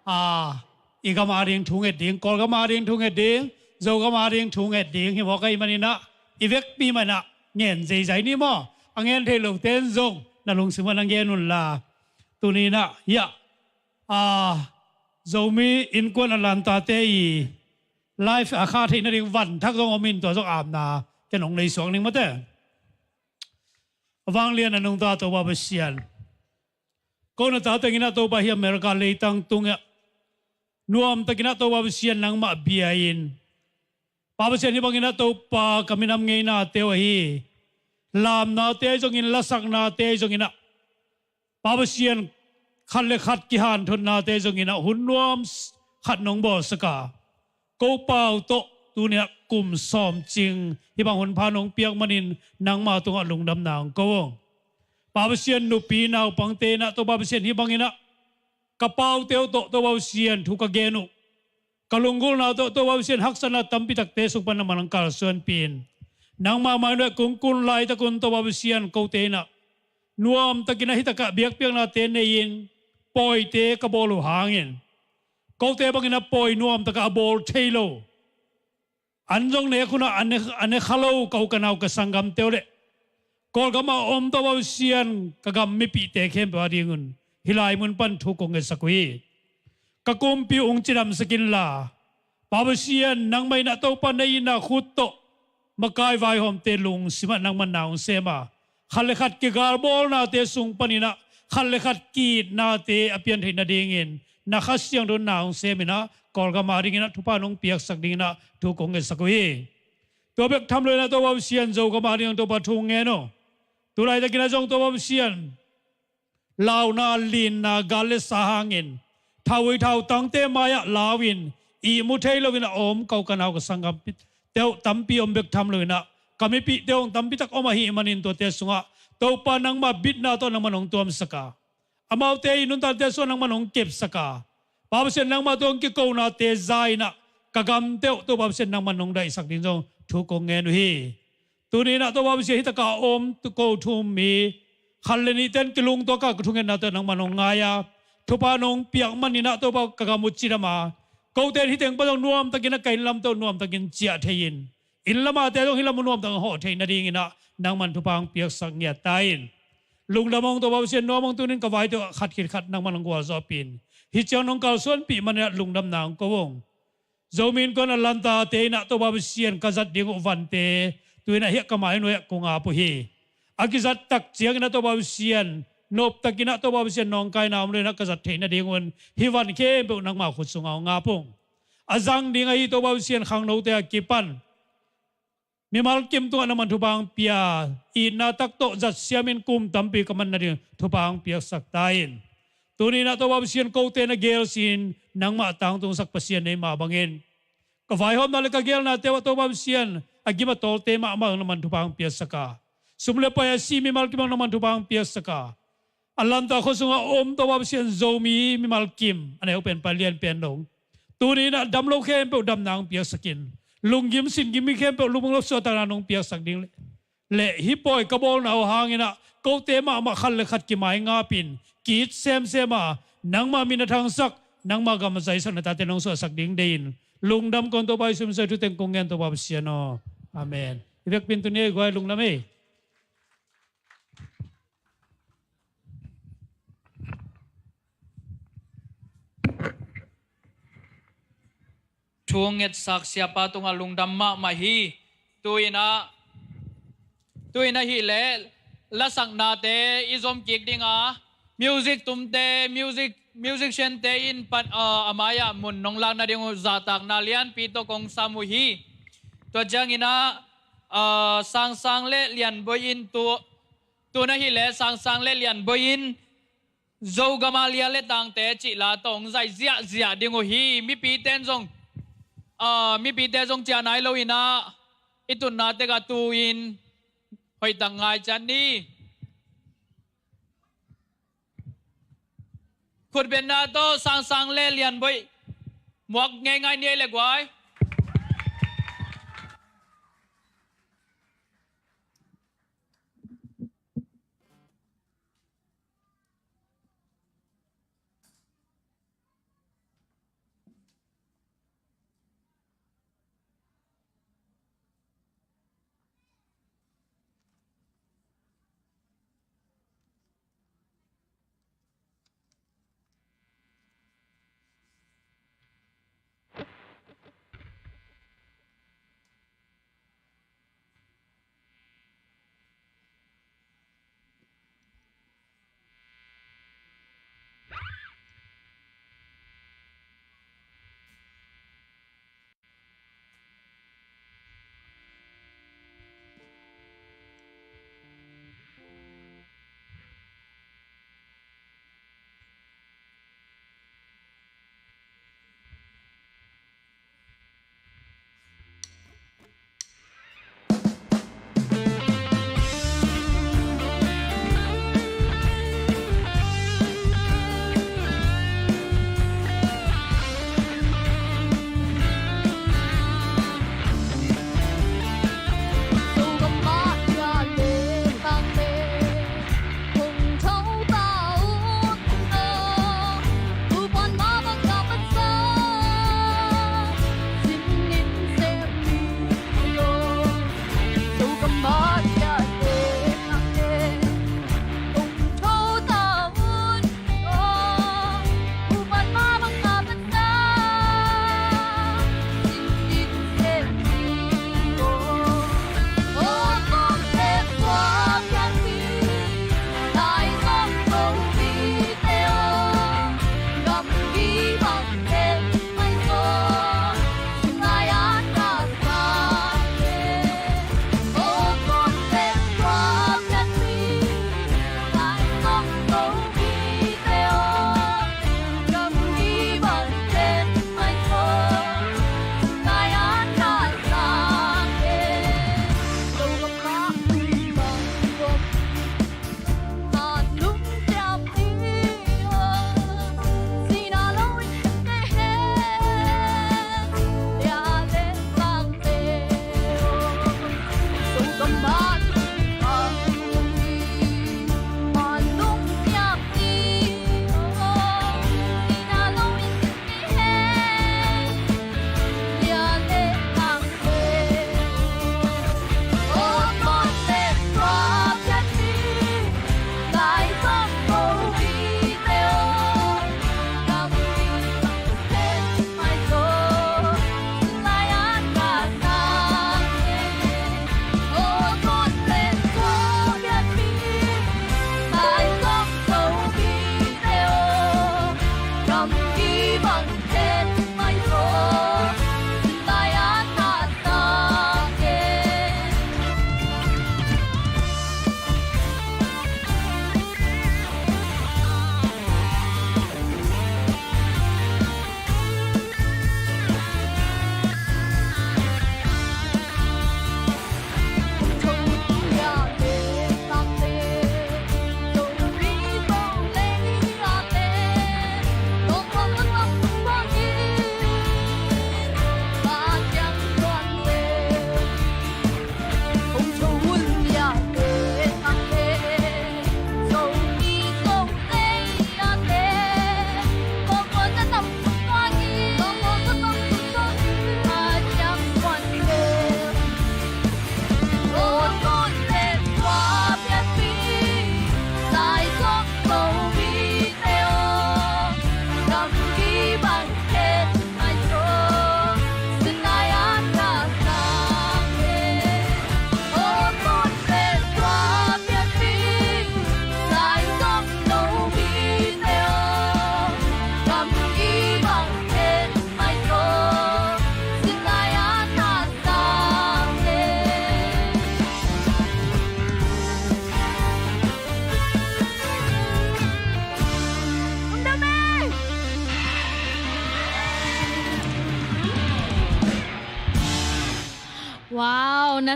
A, i gam a ding thunget ding, Kawlgam a ding thunget ding, Zogam a ding thunget ding hi mawk ahih manin ah, i vekpi mah in ah ngen zeizai ni maw. A ngen thei lo ten zong na lungsim ah na ngen un la. Tuni in ah, hiah, a, Zomi innkuan a lantate i live a kha theih nading vanthak zong om in, tua zong apna ken hong nei suak ning mate. A vanglian a nungta Topa Pasian, ko na ta teng in ah Topa hi America leitang tungah nuamtakin ah Topa Pasian nangmah bia in, Pa Pasian, hih bangin ah Topa ka minam ngeinate uh ahi, lamnate zongin, lasaknate zongin ah Pa Pasian, khat le khat kihanthotnate zongin ah hun nuam khat nong bawlsak a, ko pau tawh tuni-ah kum sawm cing hih bang hun pha nong piak manin nangma tungah lungdamna hong ko ung. Pa Pasian, nupi naupangte in ah Topa Pasian, hih bangin ah ka paute uh tawh Topa Pasian, thu ka gen uh, ka lunggulhna tawh Topa Pasian, haksatna tampi takte sung pan nangman hong kalsuanpih in, nangma mai nuai kungkun laitak un Topa Pasian, kote in ah nuamtakin ah hih takah biakpiaknate nei-in pawite ka bawl uh hangin, kote bangin ah pawi nuamtakah a bawl thei lo, an zong nek hunah a ne, a ne kha lo ka u ka nau ka sanggamte uh le Kawlgam a om Topa Pasian, ka gam mipihte khempeuh a dingun hih lai mun pan thu kong ngetsak uh hi. Ka kumpi uh hong cidamsak inla, Pa Pasian, nangmah in ah Topa na itna khut tawh makai vaihawmte lungsim ah nangman na hong sem a, khat le khat kigalbawlnate sung panin ah khat le khat ki-itnate a pian theih nadingin na Kha Siangtho na hong sem in ah Kawlgam a dingin ah thupha nong piaksak dingin ah thu kong ngetsak uh hi. Tua bek tham loin ah Topa Pasian, Zogam a dingin Topa thu ngen uh. Tulaitakin ah zong Topa Pasian, launa, linna, gal le sa hangin thaui thautangte mai-ah lau-in ihmu thei loin a om ka u ka nau ka sanggamte uh tampi om bek tham loin ah ka mipihte uh tampi tak om ahih manin tuate sungah Topa nangma bitna tawh nangman hong tuamsak a, amaute i nuntaknate sungah nangman hong kepsak a, Pa Pasian, nangma tawh hong kikonate za-in ah ka gamte uh Topa Pasian nangman hong daihsak ding zong thu kong ngen uh hi. Tuni in ah Topa Pasian, hih takah a om ko thu-um mi khat le nihte in kilungtuak a, ka thungetnate nangman hong ngai a, thupha nong piak manin ah Topa, ka gam uh cidam a, kote in hih teng pan zong nuamtakin ah ka inn lamte uh nuamtakin ciah thei-in, inn lam ate zong hih lam uh nuamtakin hawh theih nadingin ah nangman thupha hong piaksak ngiat ta in. Lungdam ung Topa Pasian, nuam ung. Tuni in ka vaite uh khat khit khat nangman hong gualzawhpih in, hih ciang nong kalsuanpih manin ah lungdamna hong ko ung. Zomi Innkuan Atlanta te in ah Topa Pasian, ka zat ding uh vante tu in ah hih ka mai nuai ah kong ap uh hi. A kizat tak ciangin ah Topa Pasian, noptakin ah Topa Pasian nawngkaina om lo in ah ka zat theih nading un hih van khempeuh nangma khut sungah hong ap ung. A zang ding ahi Topa Pasian, khangnote a kipan mimal kim tungah nangman thupha hong pia, itna tak tawh zat siamin kum tampi ka man nading thupha hong piaksak ta in. Tuni in ah Topa Pasian, kote na gel sin, nangmah tangtungsak Pasian na hih mah bangin, ka vaihawmna le ka gelnate uh ah Topa Pasian, a gim a tawlte mahmah nangman thupha hong piaksak a, sum le pai a si mimal kim ah nangman thupha hong piaksak a, Atlanta khua sungah om Topa Pasian, Zomi mimal kim a neu pen pai lian pen dong, tuni in ah dam lo khempeuh damna hong piaksak in, lunggim singgim mi khempeuh lungmuang lo suahtakna nong piaksak ding le, le hih pawi ka bawlna uh hangin ah kote mahmah khat le khat kimai ngapin, ki-it semsem a, nangma min a thangsak, nangma gam a zaisak na tate nong suahsak ding deih in, lungdam kong Topa Jesu min suang thuteng kong ngen Topa Pasian aw. Amen. I vekpi in tuni ei guai lungdam ei. Thu ngetsak siapa tungah lungdam mahmah hi. Tu in ah, tu in ah hih leh lasaknate i zom kik ding a, music tumte, music, musician-te in pan, ah, a mai-ah mun nong lakna ding uh zahtakna lianpi tawh kong sam uh hi. Tua ciangin ah, ah, Sangsang le Lianboi in tu, tu in ah hih leh Sangsang le Lianboi in Zo Gamaliel le Tangte cih la tawh hong zai ziahziah ding uh hi. Mipite in zong, ah, mipite zong ciah nai lo in ah, i tutna tek ah tu-in hoihtak ngai ciat ni. Khutbetna tawh Sangsang le Lianboi muak ngeingai ni ei le guai.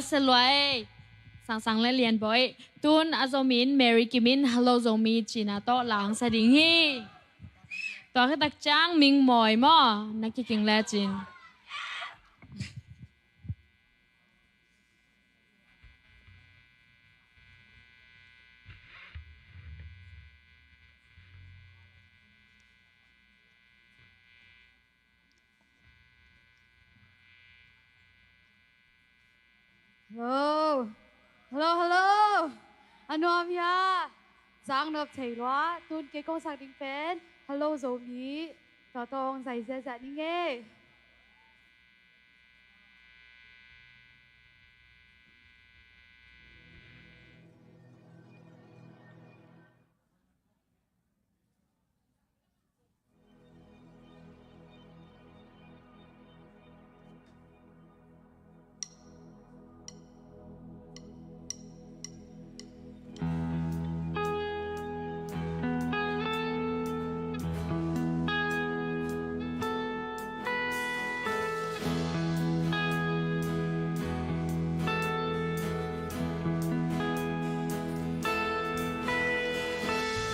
Sia Luai, Sang Sang le Lian Bawi. Tun a Zomi in Mary Kim in Hello Zomi cihna tawh la hong sa ding hi. Tua khit tak ciang Ming Mawi maw, na kiking lecin. Hello. Hello, hello. A nuam hia? Cang nop thei lua. Tun kei kong sak ding pen Hello Zomi. Tua tawh hong zai ziahziah ning ei.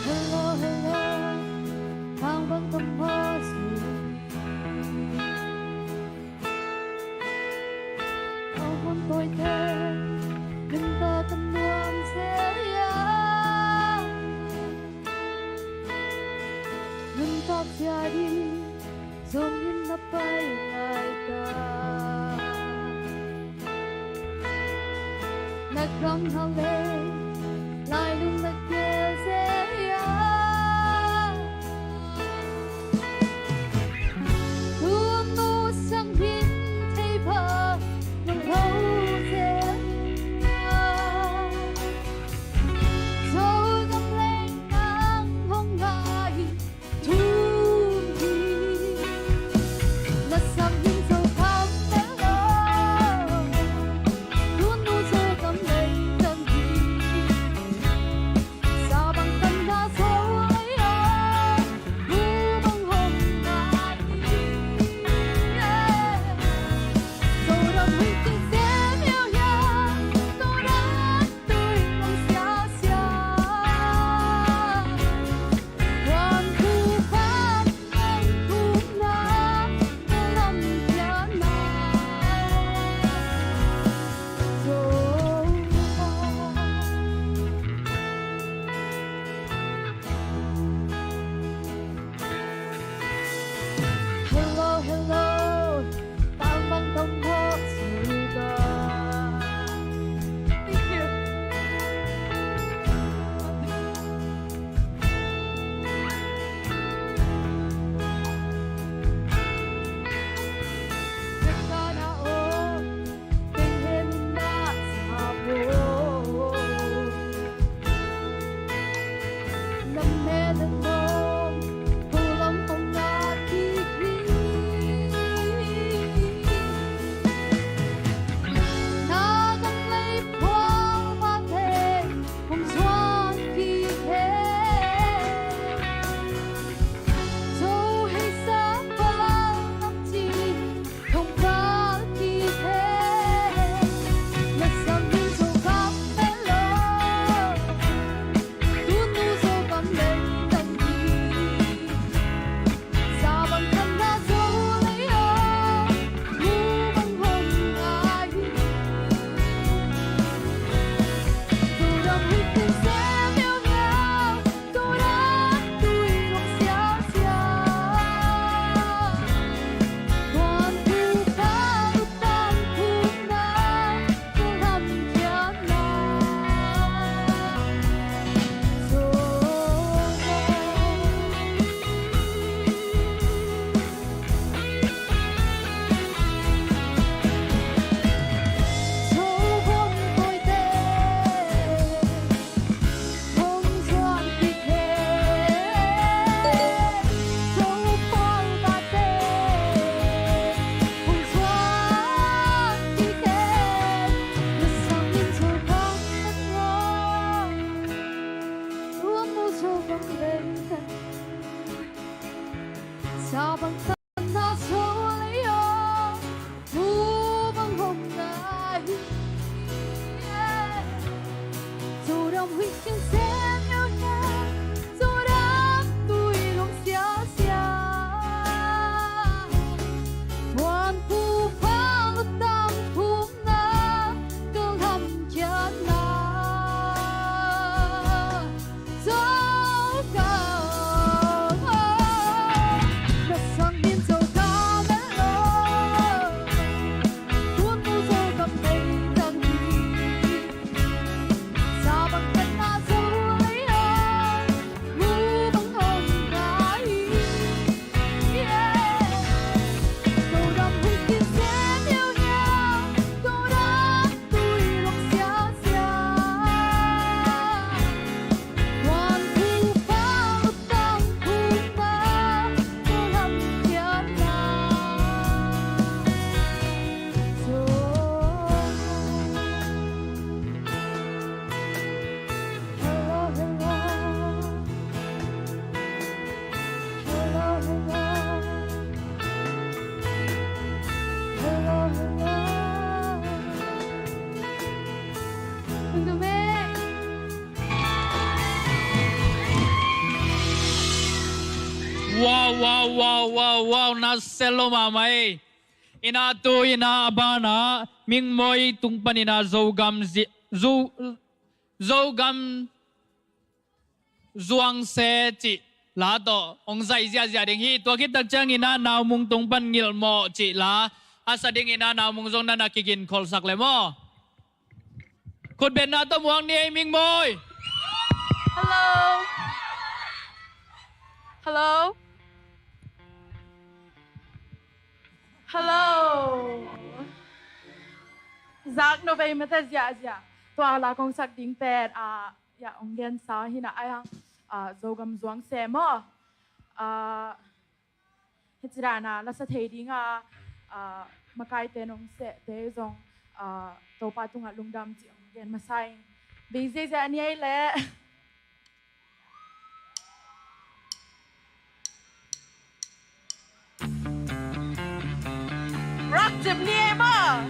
Hello, hello, bang bang tam ho su. Au hon toi te, min ta tam nuam se ya. Min ta sia di. Zong in na pai lai ta. Na kang na le, lai lung na kel se ya. Tuan nu sang hin thei pha na lo se ya. Zogam leng nang hong ngai. Wow, wow, wow, wow, wow, na selo mama ei. Ina tu ina abana Mingmoi tung pan ina Zogam zi-, Zo-, Zogam zuangse cih la tawh hong zai ziahziah ding hi. Tua khit tak ciangin ah Naumung tung pan Ngilhmawh cih la a sa dingin ah Naumung zong na na kiginkholhsak le maw? Khutbetna tawh muak ni ei Mingmoi. Hello. Hello. Hello. Zak no vei mate ziahziah. Tua la kong sak ding pen ah ya ong gensa hina ai hang ah Zogam zuangse maw? Ah, hei ci dan a la sa thei ding a ah makaite nong sehte zong ah Topa tungah lungdam cih ong gen masa ing. Bei ziahziah ni ei leh. Rak cip ni ei maw?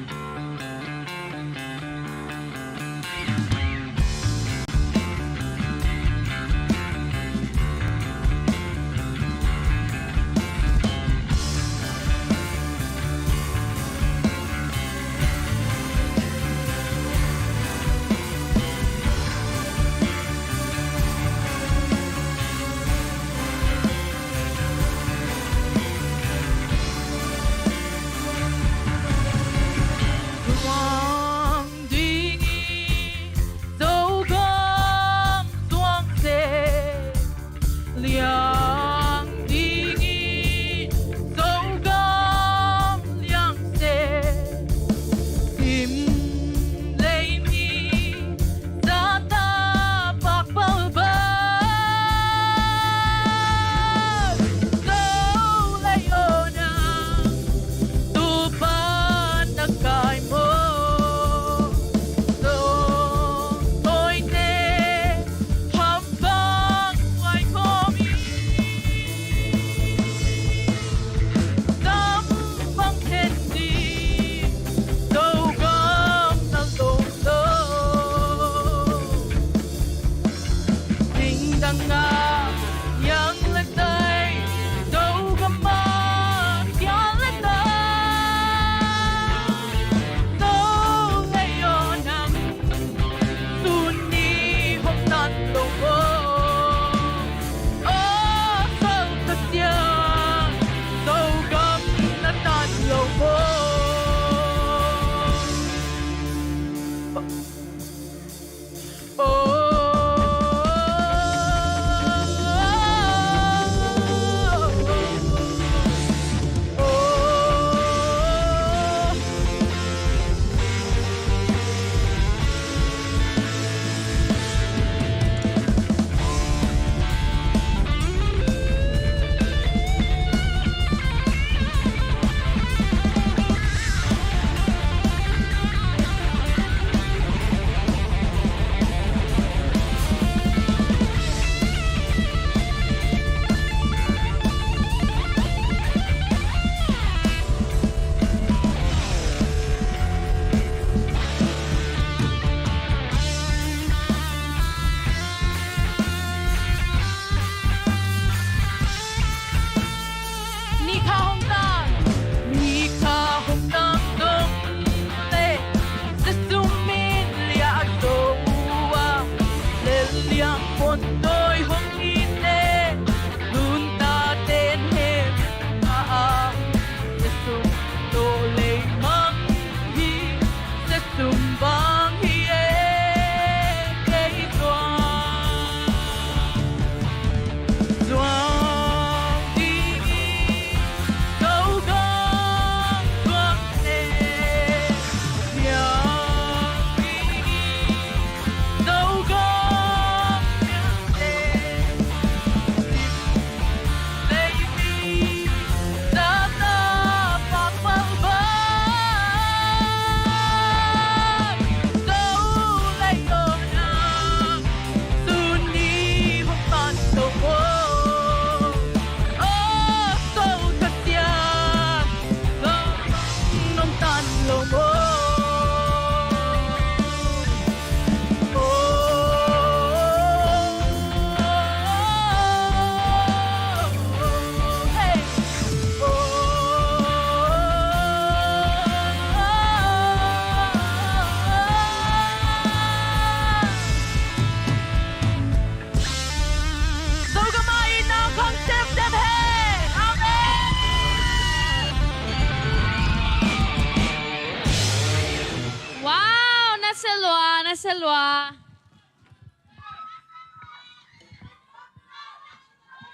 Selua.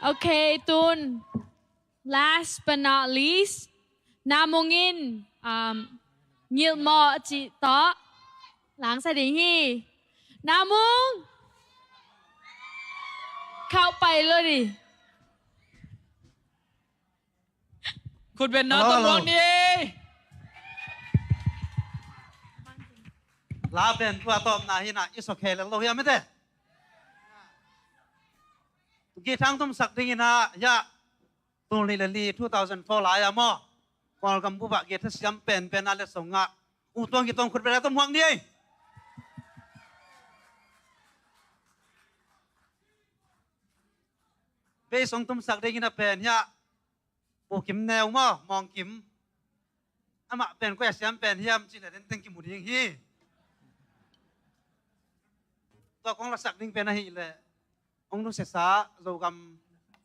Ok, tun. Last but not least, Namung in, um, ngilh mawh cih tawh langsak ding hi. Namung, khauh pai lo dih. Khut beng na, hello, tawh, hello, muak ni. La pen tua tawpna hi na, i sawk khe lel lo hiam i te. Git hong tumsak dingin ah, ya, tul nih le li, two thousand four lai-a maw, Kawlgam bup ah githa siam penpen a letsong ah U Tuang Ki Tuang, khut beng a tawh muak ni. Bass hong tumsak dingin a pen hiah Pu Kim Neu maw, Mawng Kim. Amah pen koi a siam pen hiam cih leh den teng kimu ding hi. Tua kong lasak ding pen ahih leh, hong nusiasa, Zogam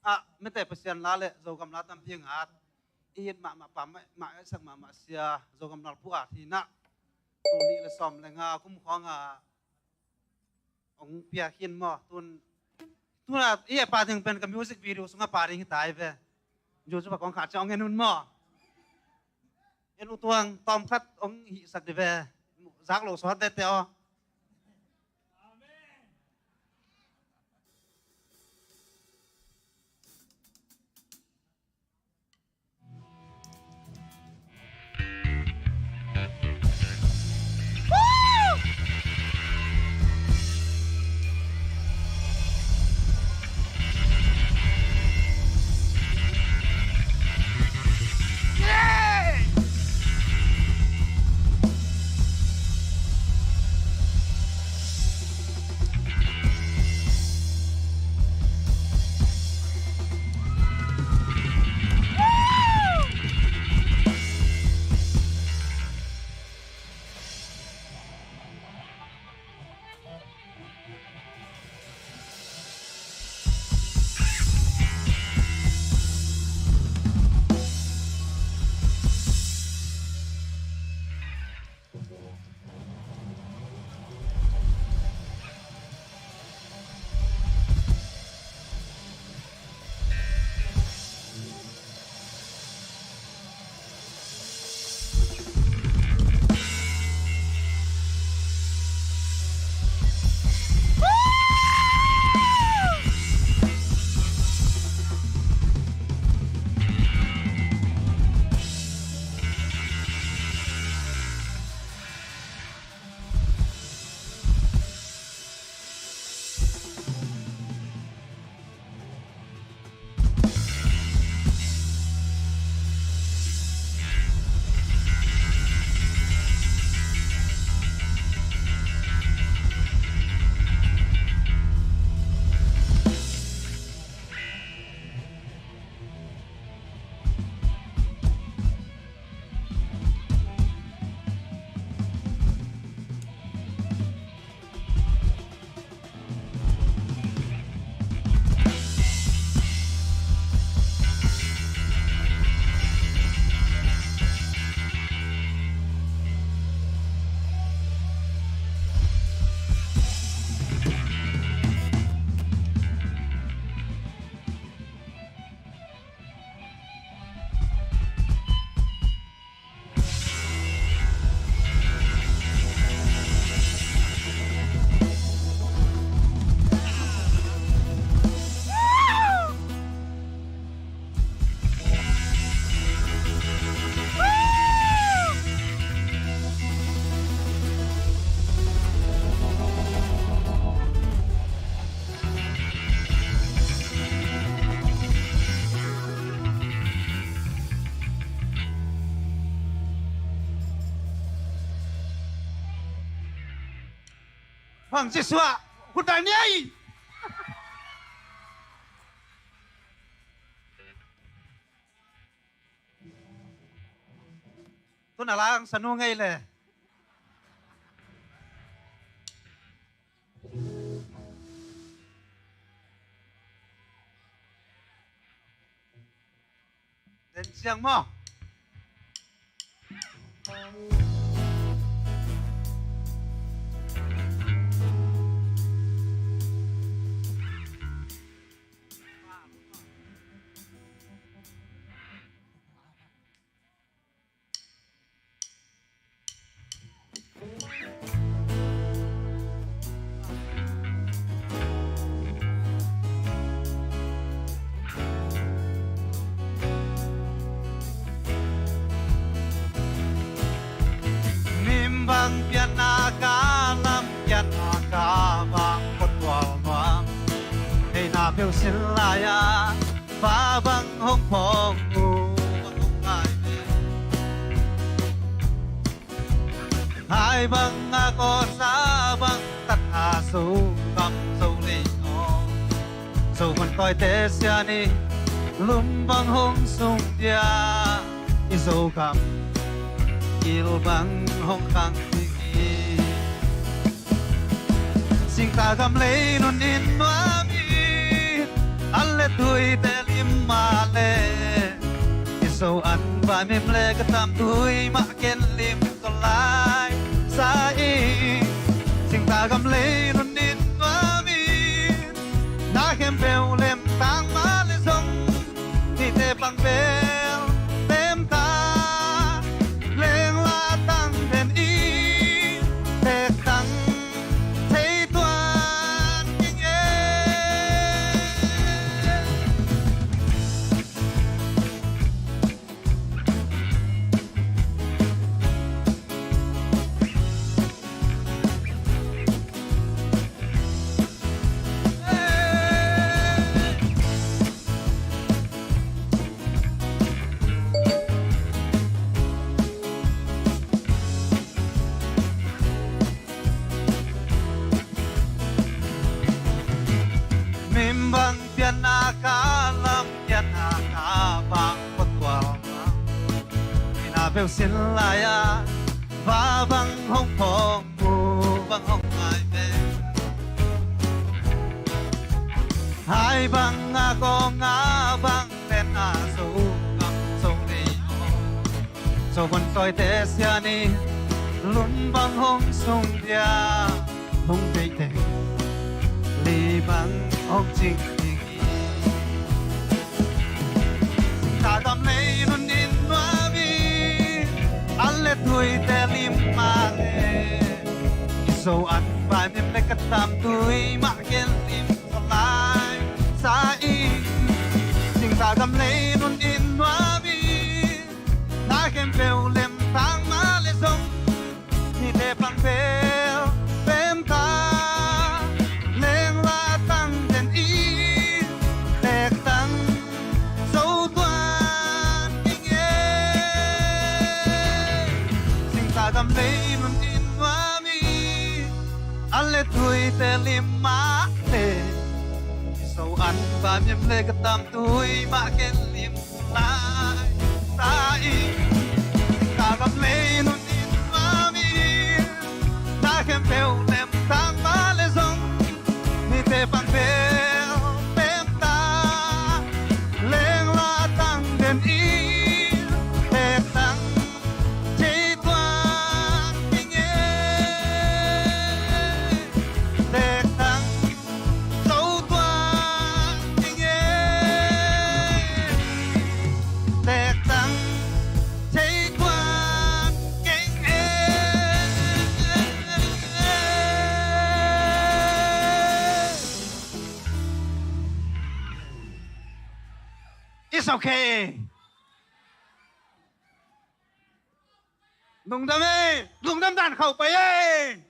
ah mite Pasian la le Zogam la tampi a ngat, i it mahmah, pam mahmah, i sak mahmah sia, Zogam Lalpu Aat hi na. Tul nih le sawm le nga kum khawng a hong piak hi maw. Tun, tun a i et pah ding pen ka music video sungah pah ding hi ta hi ve. Youtube ah kong khah ciang hong en un maw. En U Tuang, tawm khat hong hihsak dih ve. Zak lo sawt vete aw. Bang Jesuh ah, khut beng ni ei. Tun a lang sanu ngei le. Den siang maw. Ka bang kotkual nuam, theihna peuh sin lai-a, pa bang hong phawk, nu bang hong ngai ve. Hai bang a kawsa bang, tat a Zogam Zolei naw. Zo hun tawite sia ni, lum bang hong sung dia, i Zogam gil bang hong khang ding hi. Singtagam lei nun in nuam in, an le tuite lim mah le, i Zo an va mim le ka tam tui mah ken lim. Tawh lai sa in, singtagam lei nun in nuam in, na khempeuh lem tang mah le zong, nite pang bel lem ta, lengla tang den in, tek tang thei tuan keng e. Mim bang pianna ka lam, pianna ka bang kotkual ma. Ina beuh sin lai-a, pa bang hong phawk, nu bang hong ngai ve. Hai bang a kawng a bang pen a Zogam Zolei naw. Zo hun tawite sia ni, lum bang hong sung dia, hong deihte li bang hong cing ding hi. Singtagam lei nun in nuam in, an le tuite lim mah le, i Zo an va mim le ka tam tui mah ken lim tawh lai sa in. Singtagam lei nun in nuam in, na khempeuh lem tang mah le zong, nite pang bel lem ta, lengla tang den in, tek tang zo tuan keng e. Singtagam lei nun in nuam in, an le tuite lim mah le, i Zo an va mim le ka tam tui mah ken lim lai sa in. Singtagam lei nun in nuam in, na khempeuh lem tang mah le zong, nite pang bel lem ta, lengla tang den in, tek tang thei tuan keng e. Tek tang zo tuan keng e. Tek tang thei tuan keng e. It's okay. Lungdam e, lungdam dan khauh pai e.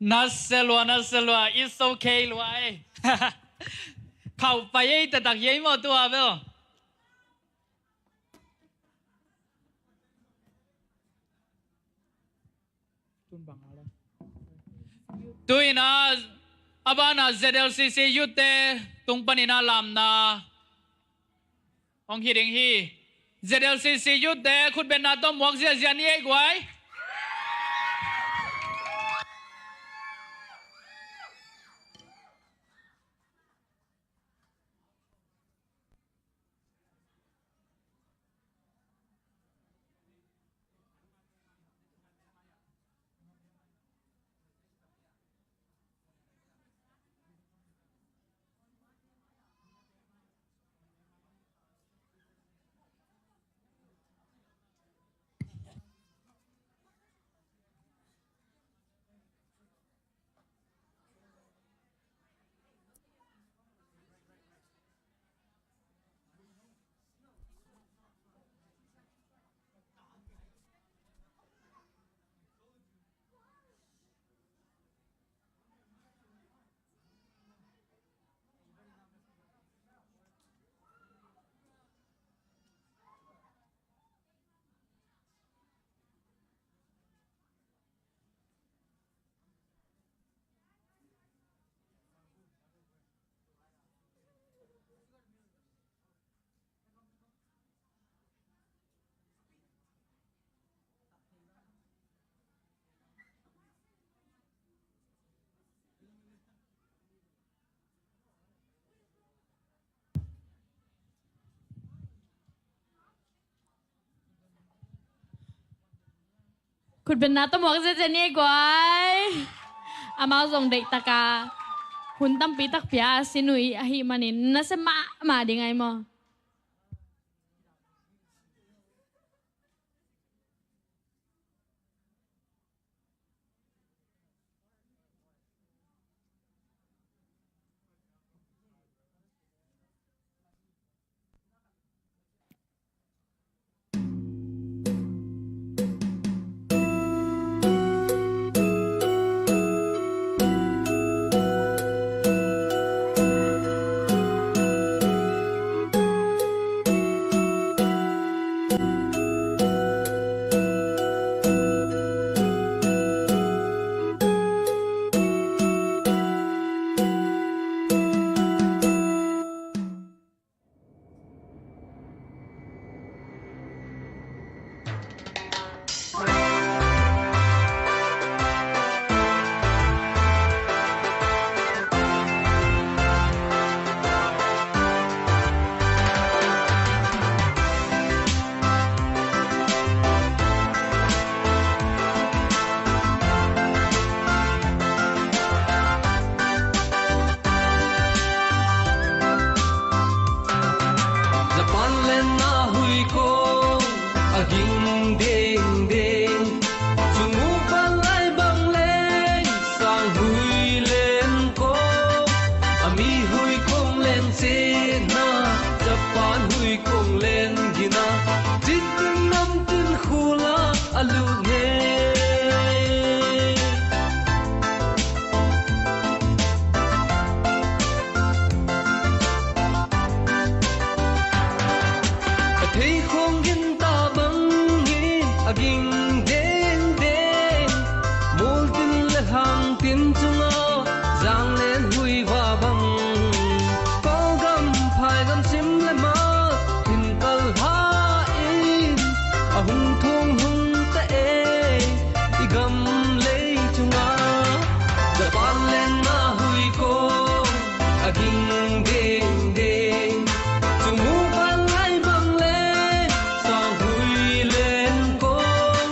Nasia lua, nasia lua, it's okay lua e. Khauh pai e, taktak e maw tua bel. Tu-in a, a ban a Z L C C youth te tung panin a lamna hong hi ding hi. Z L C C youth te khutbetna tawh muak ziazia ni ei guai. Khutbetna tawh muak ziahziah ni ei guai. Amau zong deihtak a hun tampi tak pia a sin uh ahih manin nasia mahmah ding ahi maw? Japan lenna hui kong a ging dengdeng, cung uh pan lai bang leng sang hui len kong, a mi hui kong len cihna, Japan hui kong len gina, citin namtin khula a lut ne. A thei khong gin ta bang hi a ging dengdeng, mul tin le hang tin cunga zang len hui va bang, Kawlgam phaigam sim le ma in kal ha in a hung thung hung ta e. I gam lei cunga Japan lenna hui kong a ging dengdeng, cung uh pan lai bang le sang hui len kong,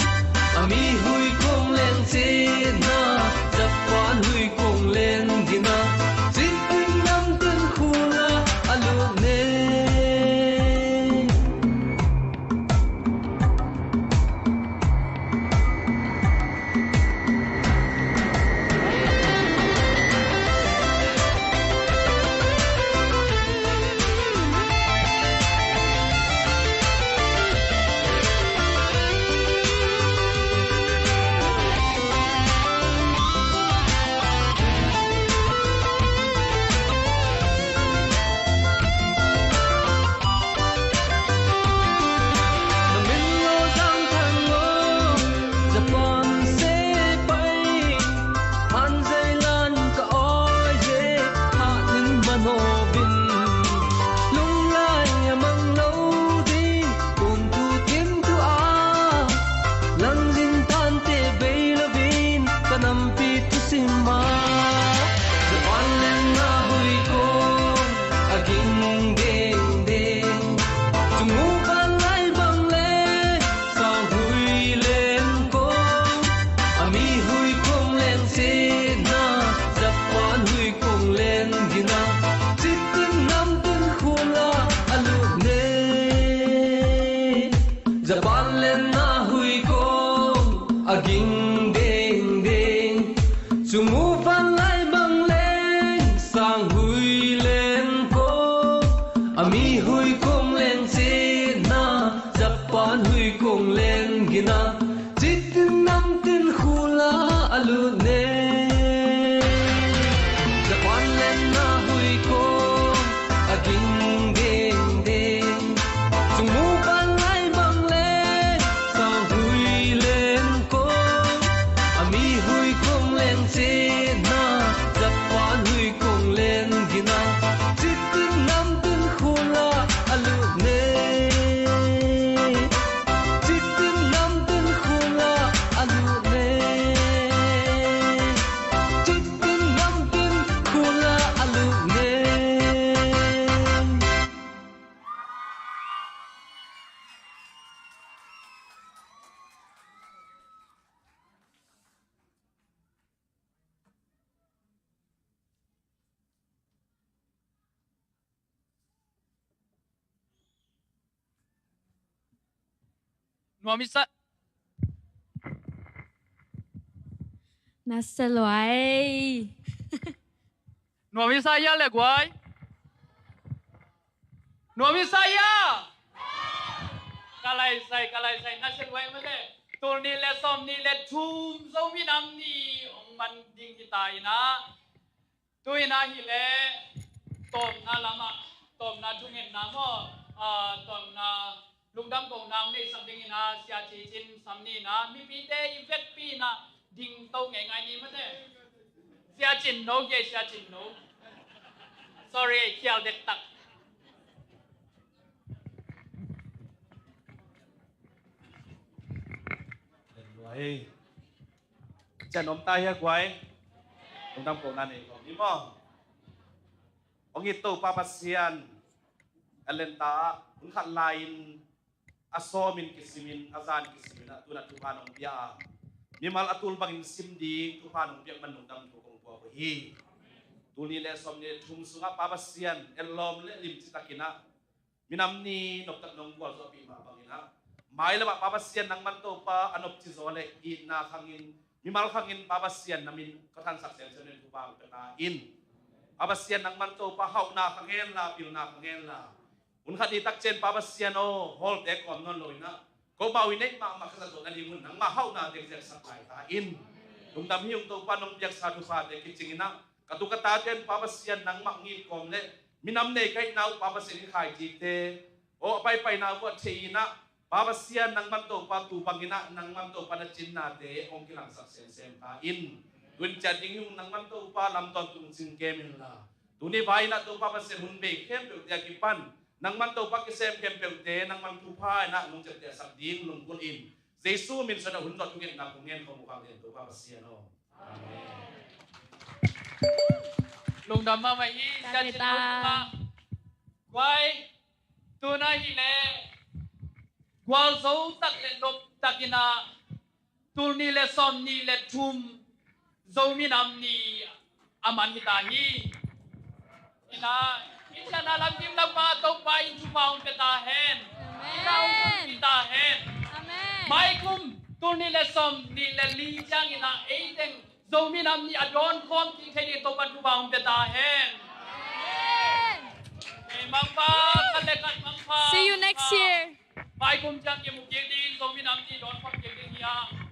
a mi hui kong len cihna, Japan hui kong len gina, citin namtin khula a lut ne. Na min lo zang thang lo, Japan se pai, han zei lan ka oi ye, ha nin mano bin, lung lai a mang lo ding, kun tu tin tu a, lang zin tan te bei lo bin, ka nampi tu sim ma. Japan lenna hui kong a ging dengdeng, cung uh pan lai bang le sang hui len kong, a mi hui kong len cihna, Japan hui kong len gina, citin namtin khula a lut ne. Japan lenna hui kong a ging dengdeng, cung uh pan lai bang leng sang hui len kong, a mi hui kong len cihna, Japan hui kong len gina, citin namtin khula a lut ne. Japan lenna hui kong a ging dengdeng, cung uh pan lai bang leng sang hui len kong, a mi hui kong len cihna, Japan hui kong len gina, citin namtin khula a lut ne. Citin namtin khula a lut ne. Nuam i sa. Na sia lua ei. Nuam i sa hia le guai. Nuam i sa hia. Ka lai sai, ka lai sai, na sia lua ei mate. Tul nih le sawm nih le thum Zomi Nam Ni hong man ding hi ta in ah. Tu in ah hi leh tawpna lamah, tawpna thungetna maw, ah, tawpna lungdam kohna hong neihsak dingin ah Sia Ci Cin Sam Ni in ah mipite i vekpi in ah ding to ngeingai ni mate. Sia Cin No, kei Sia Cin No. Sorry, khial dektak. Len lua ei. Cian om ta hia guai. Lungdam kohna nei kawm ni maw. Hong it Topa Pasian a lenta ah hun khat lai-in a sawmin kisimin a zan kisimin ah tunah thupha nong pia a, mimal a tul bangin sim ding thupha nong piak man lungdam thu kong pua uh hi. Tul nih le sawm nih le thum sungah Pa Pasian ellawm le limci takin ah minam ni noptak nong gualzawhpih mah bangin ah, mailam ah Pa Pasian nangman Topa a nopci zaw le itna khangin, mimal khangin Pa Pasian na min ka thansak semsem in thupha hong pia ta in. Pa Pasian nangman Topa hauhna kha ngen la, pilna kha ngen la. Hun khat ni tak ciang Pa Pasian aw, hawlte kawm nawn lo in ah, ko mau i neih mahmah ka zat zawh nading hun nangmah hauhna teng zelsak lai ta in. Lungdam hi ung Topa, nong piaksa thuphate kicing in ah, ka tu ka tate in Pa Pasian nangmah ngitkawm le minam nei ka hihna uh Pa Pasian i khaicite aw, a paipaina uh a thei in ah, Pa Pasian nangman Topa tu bangin ah nangman Topa na cinnate hong kilangsak semsem ta in. Tun ciat ding hi ung nangman Topa lam tawntung cing kem in la. Tuni vai in ah Topa Pasian hun bei khempeuhte a kipan nangman Topa kisem khempeuhte nangman thupha in ah nong ciaptehsak ding lunggulh in, Jesu min suang in ah hun tawh thungetna kong ngen khawm uh ka Topa Pasian aw. Amen. Lungdam mahmah hi. Sia Cin No. Guai, tuna hi leh gualzo tak le nop takin ah tul nih le sawm nih le thum Zomi Nam Ni a man hi ta hi. Ina, i ciahna lamkim lampa Topa in thupha hong pia ta hen. Amen. Ina hong pia ta hen. Amen. Mai kum tul nih le sawm nih le li ciangin ah ei teng Zomi Nam Ni a dawn khawm kik thei ding Topa thupha hong pia ta hen. Amen. Ei mangpha, khat le khat mangpha. See you next year. Mai kum ciang kimu kik ding, Zomi Nam Ni dawn khawm kik ding hi a.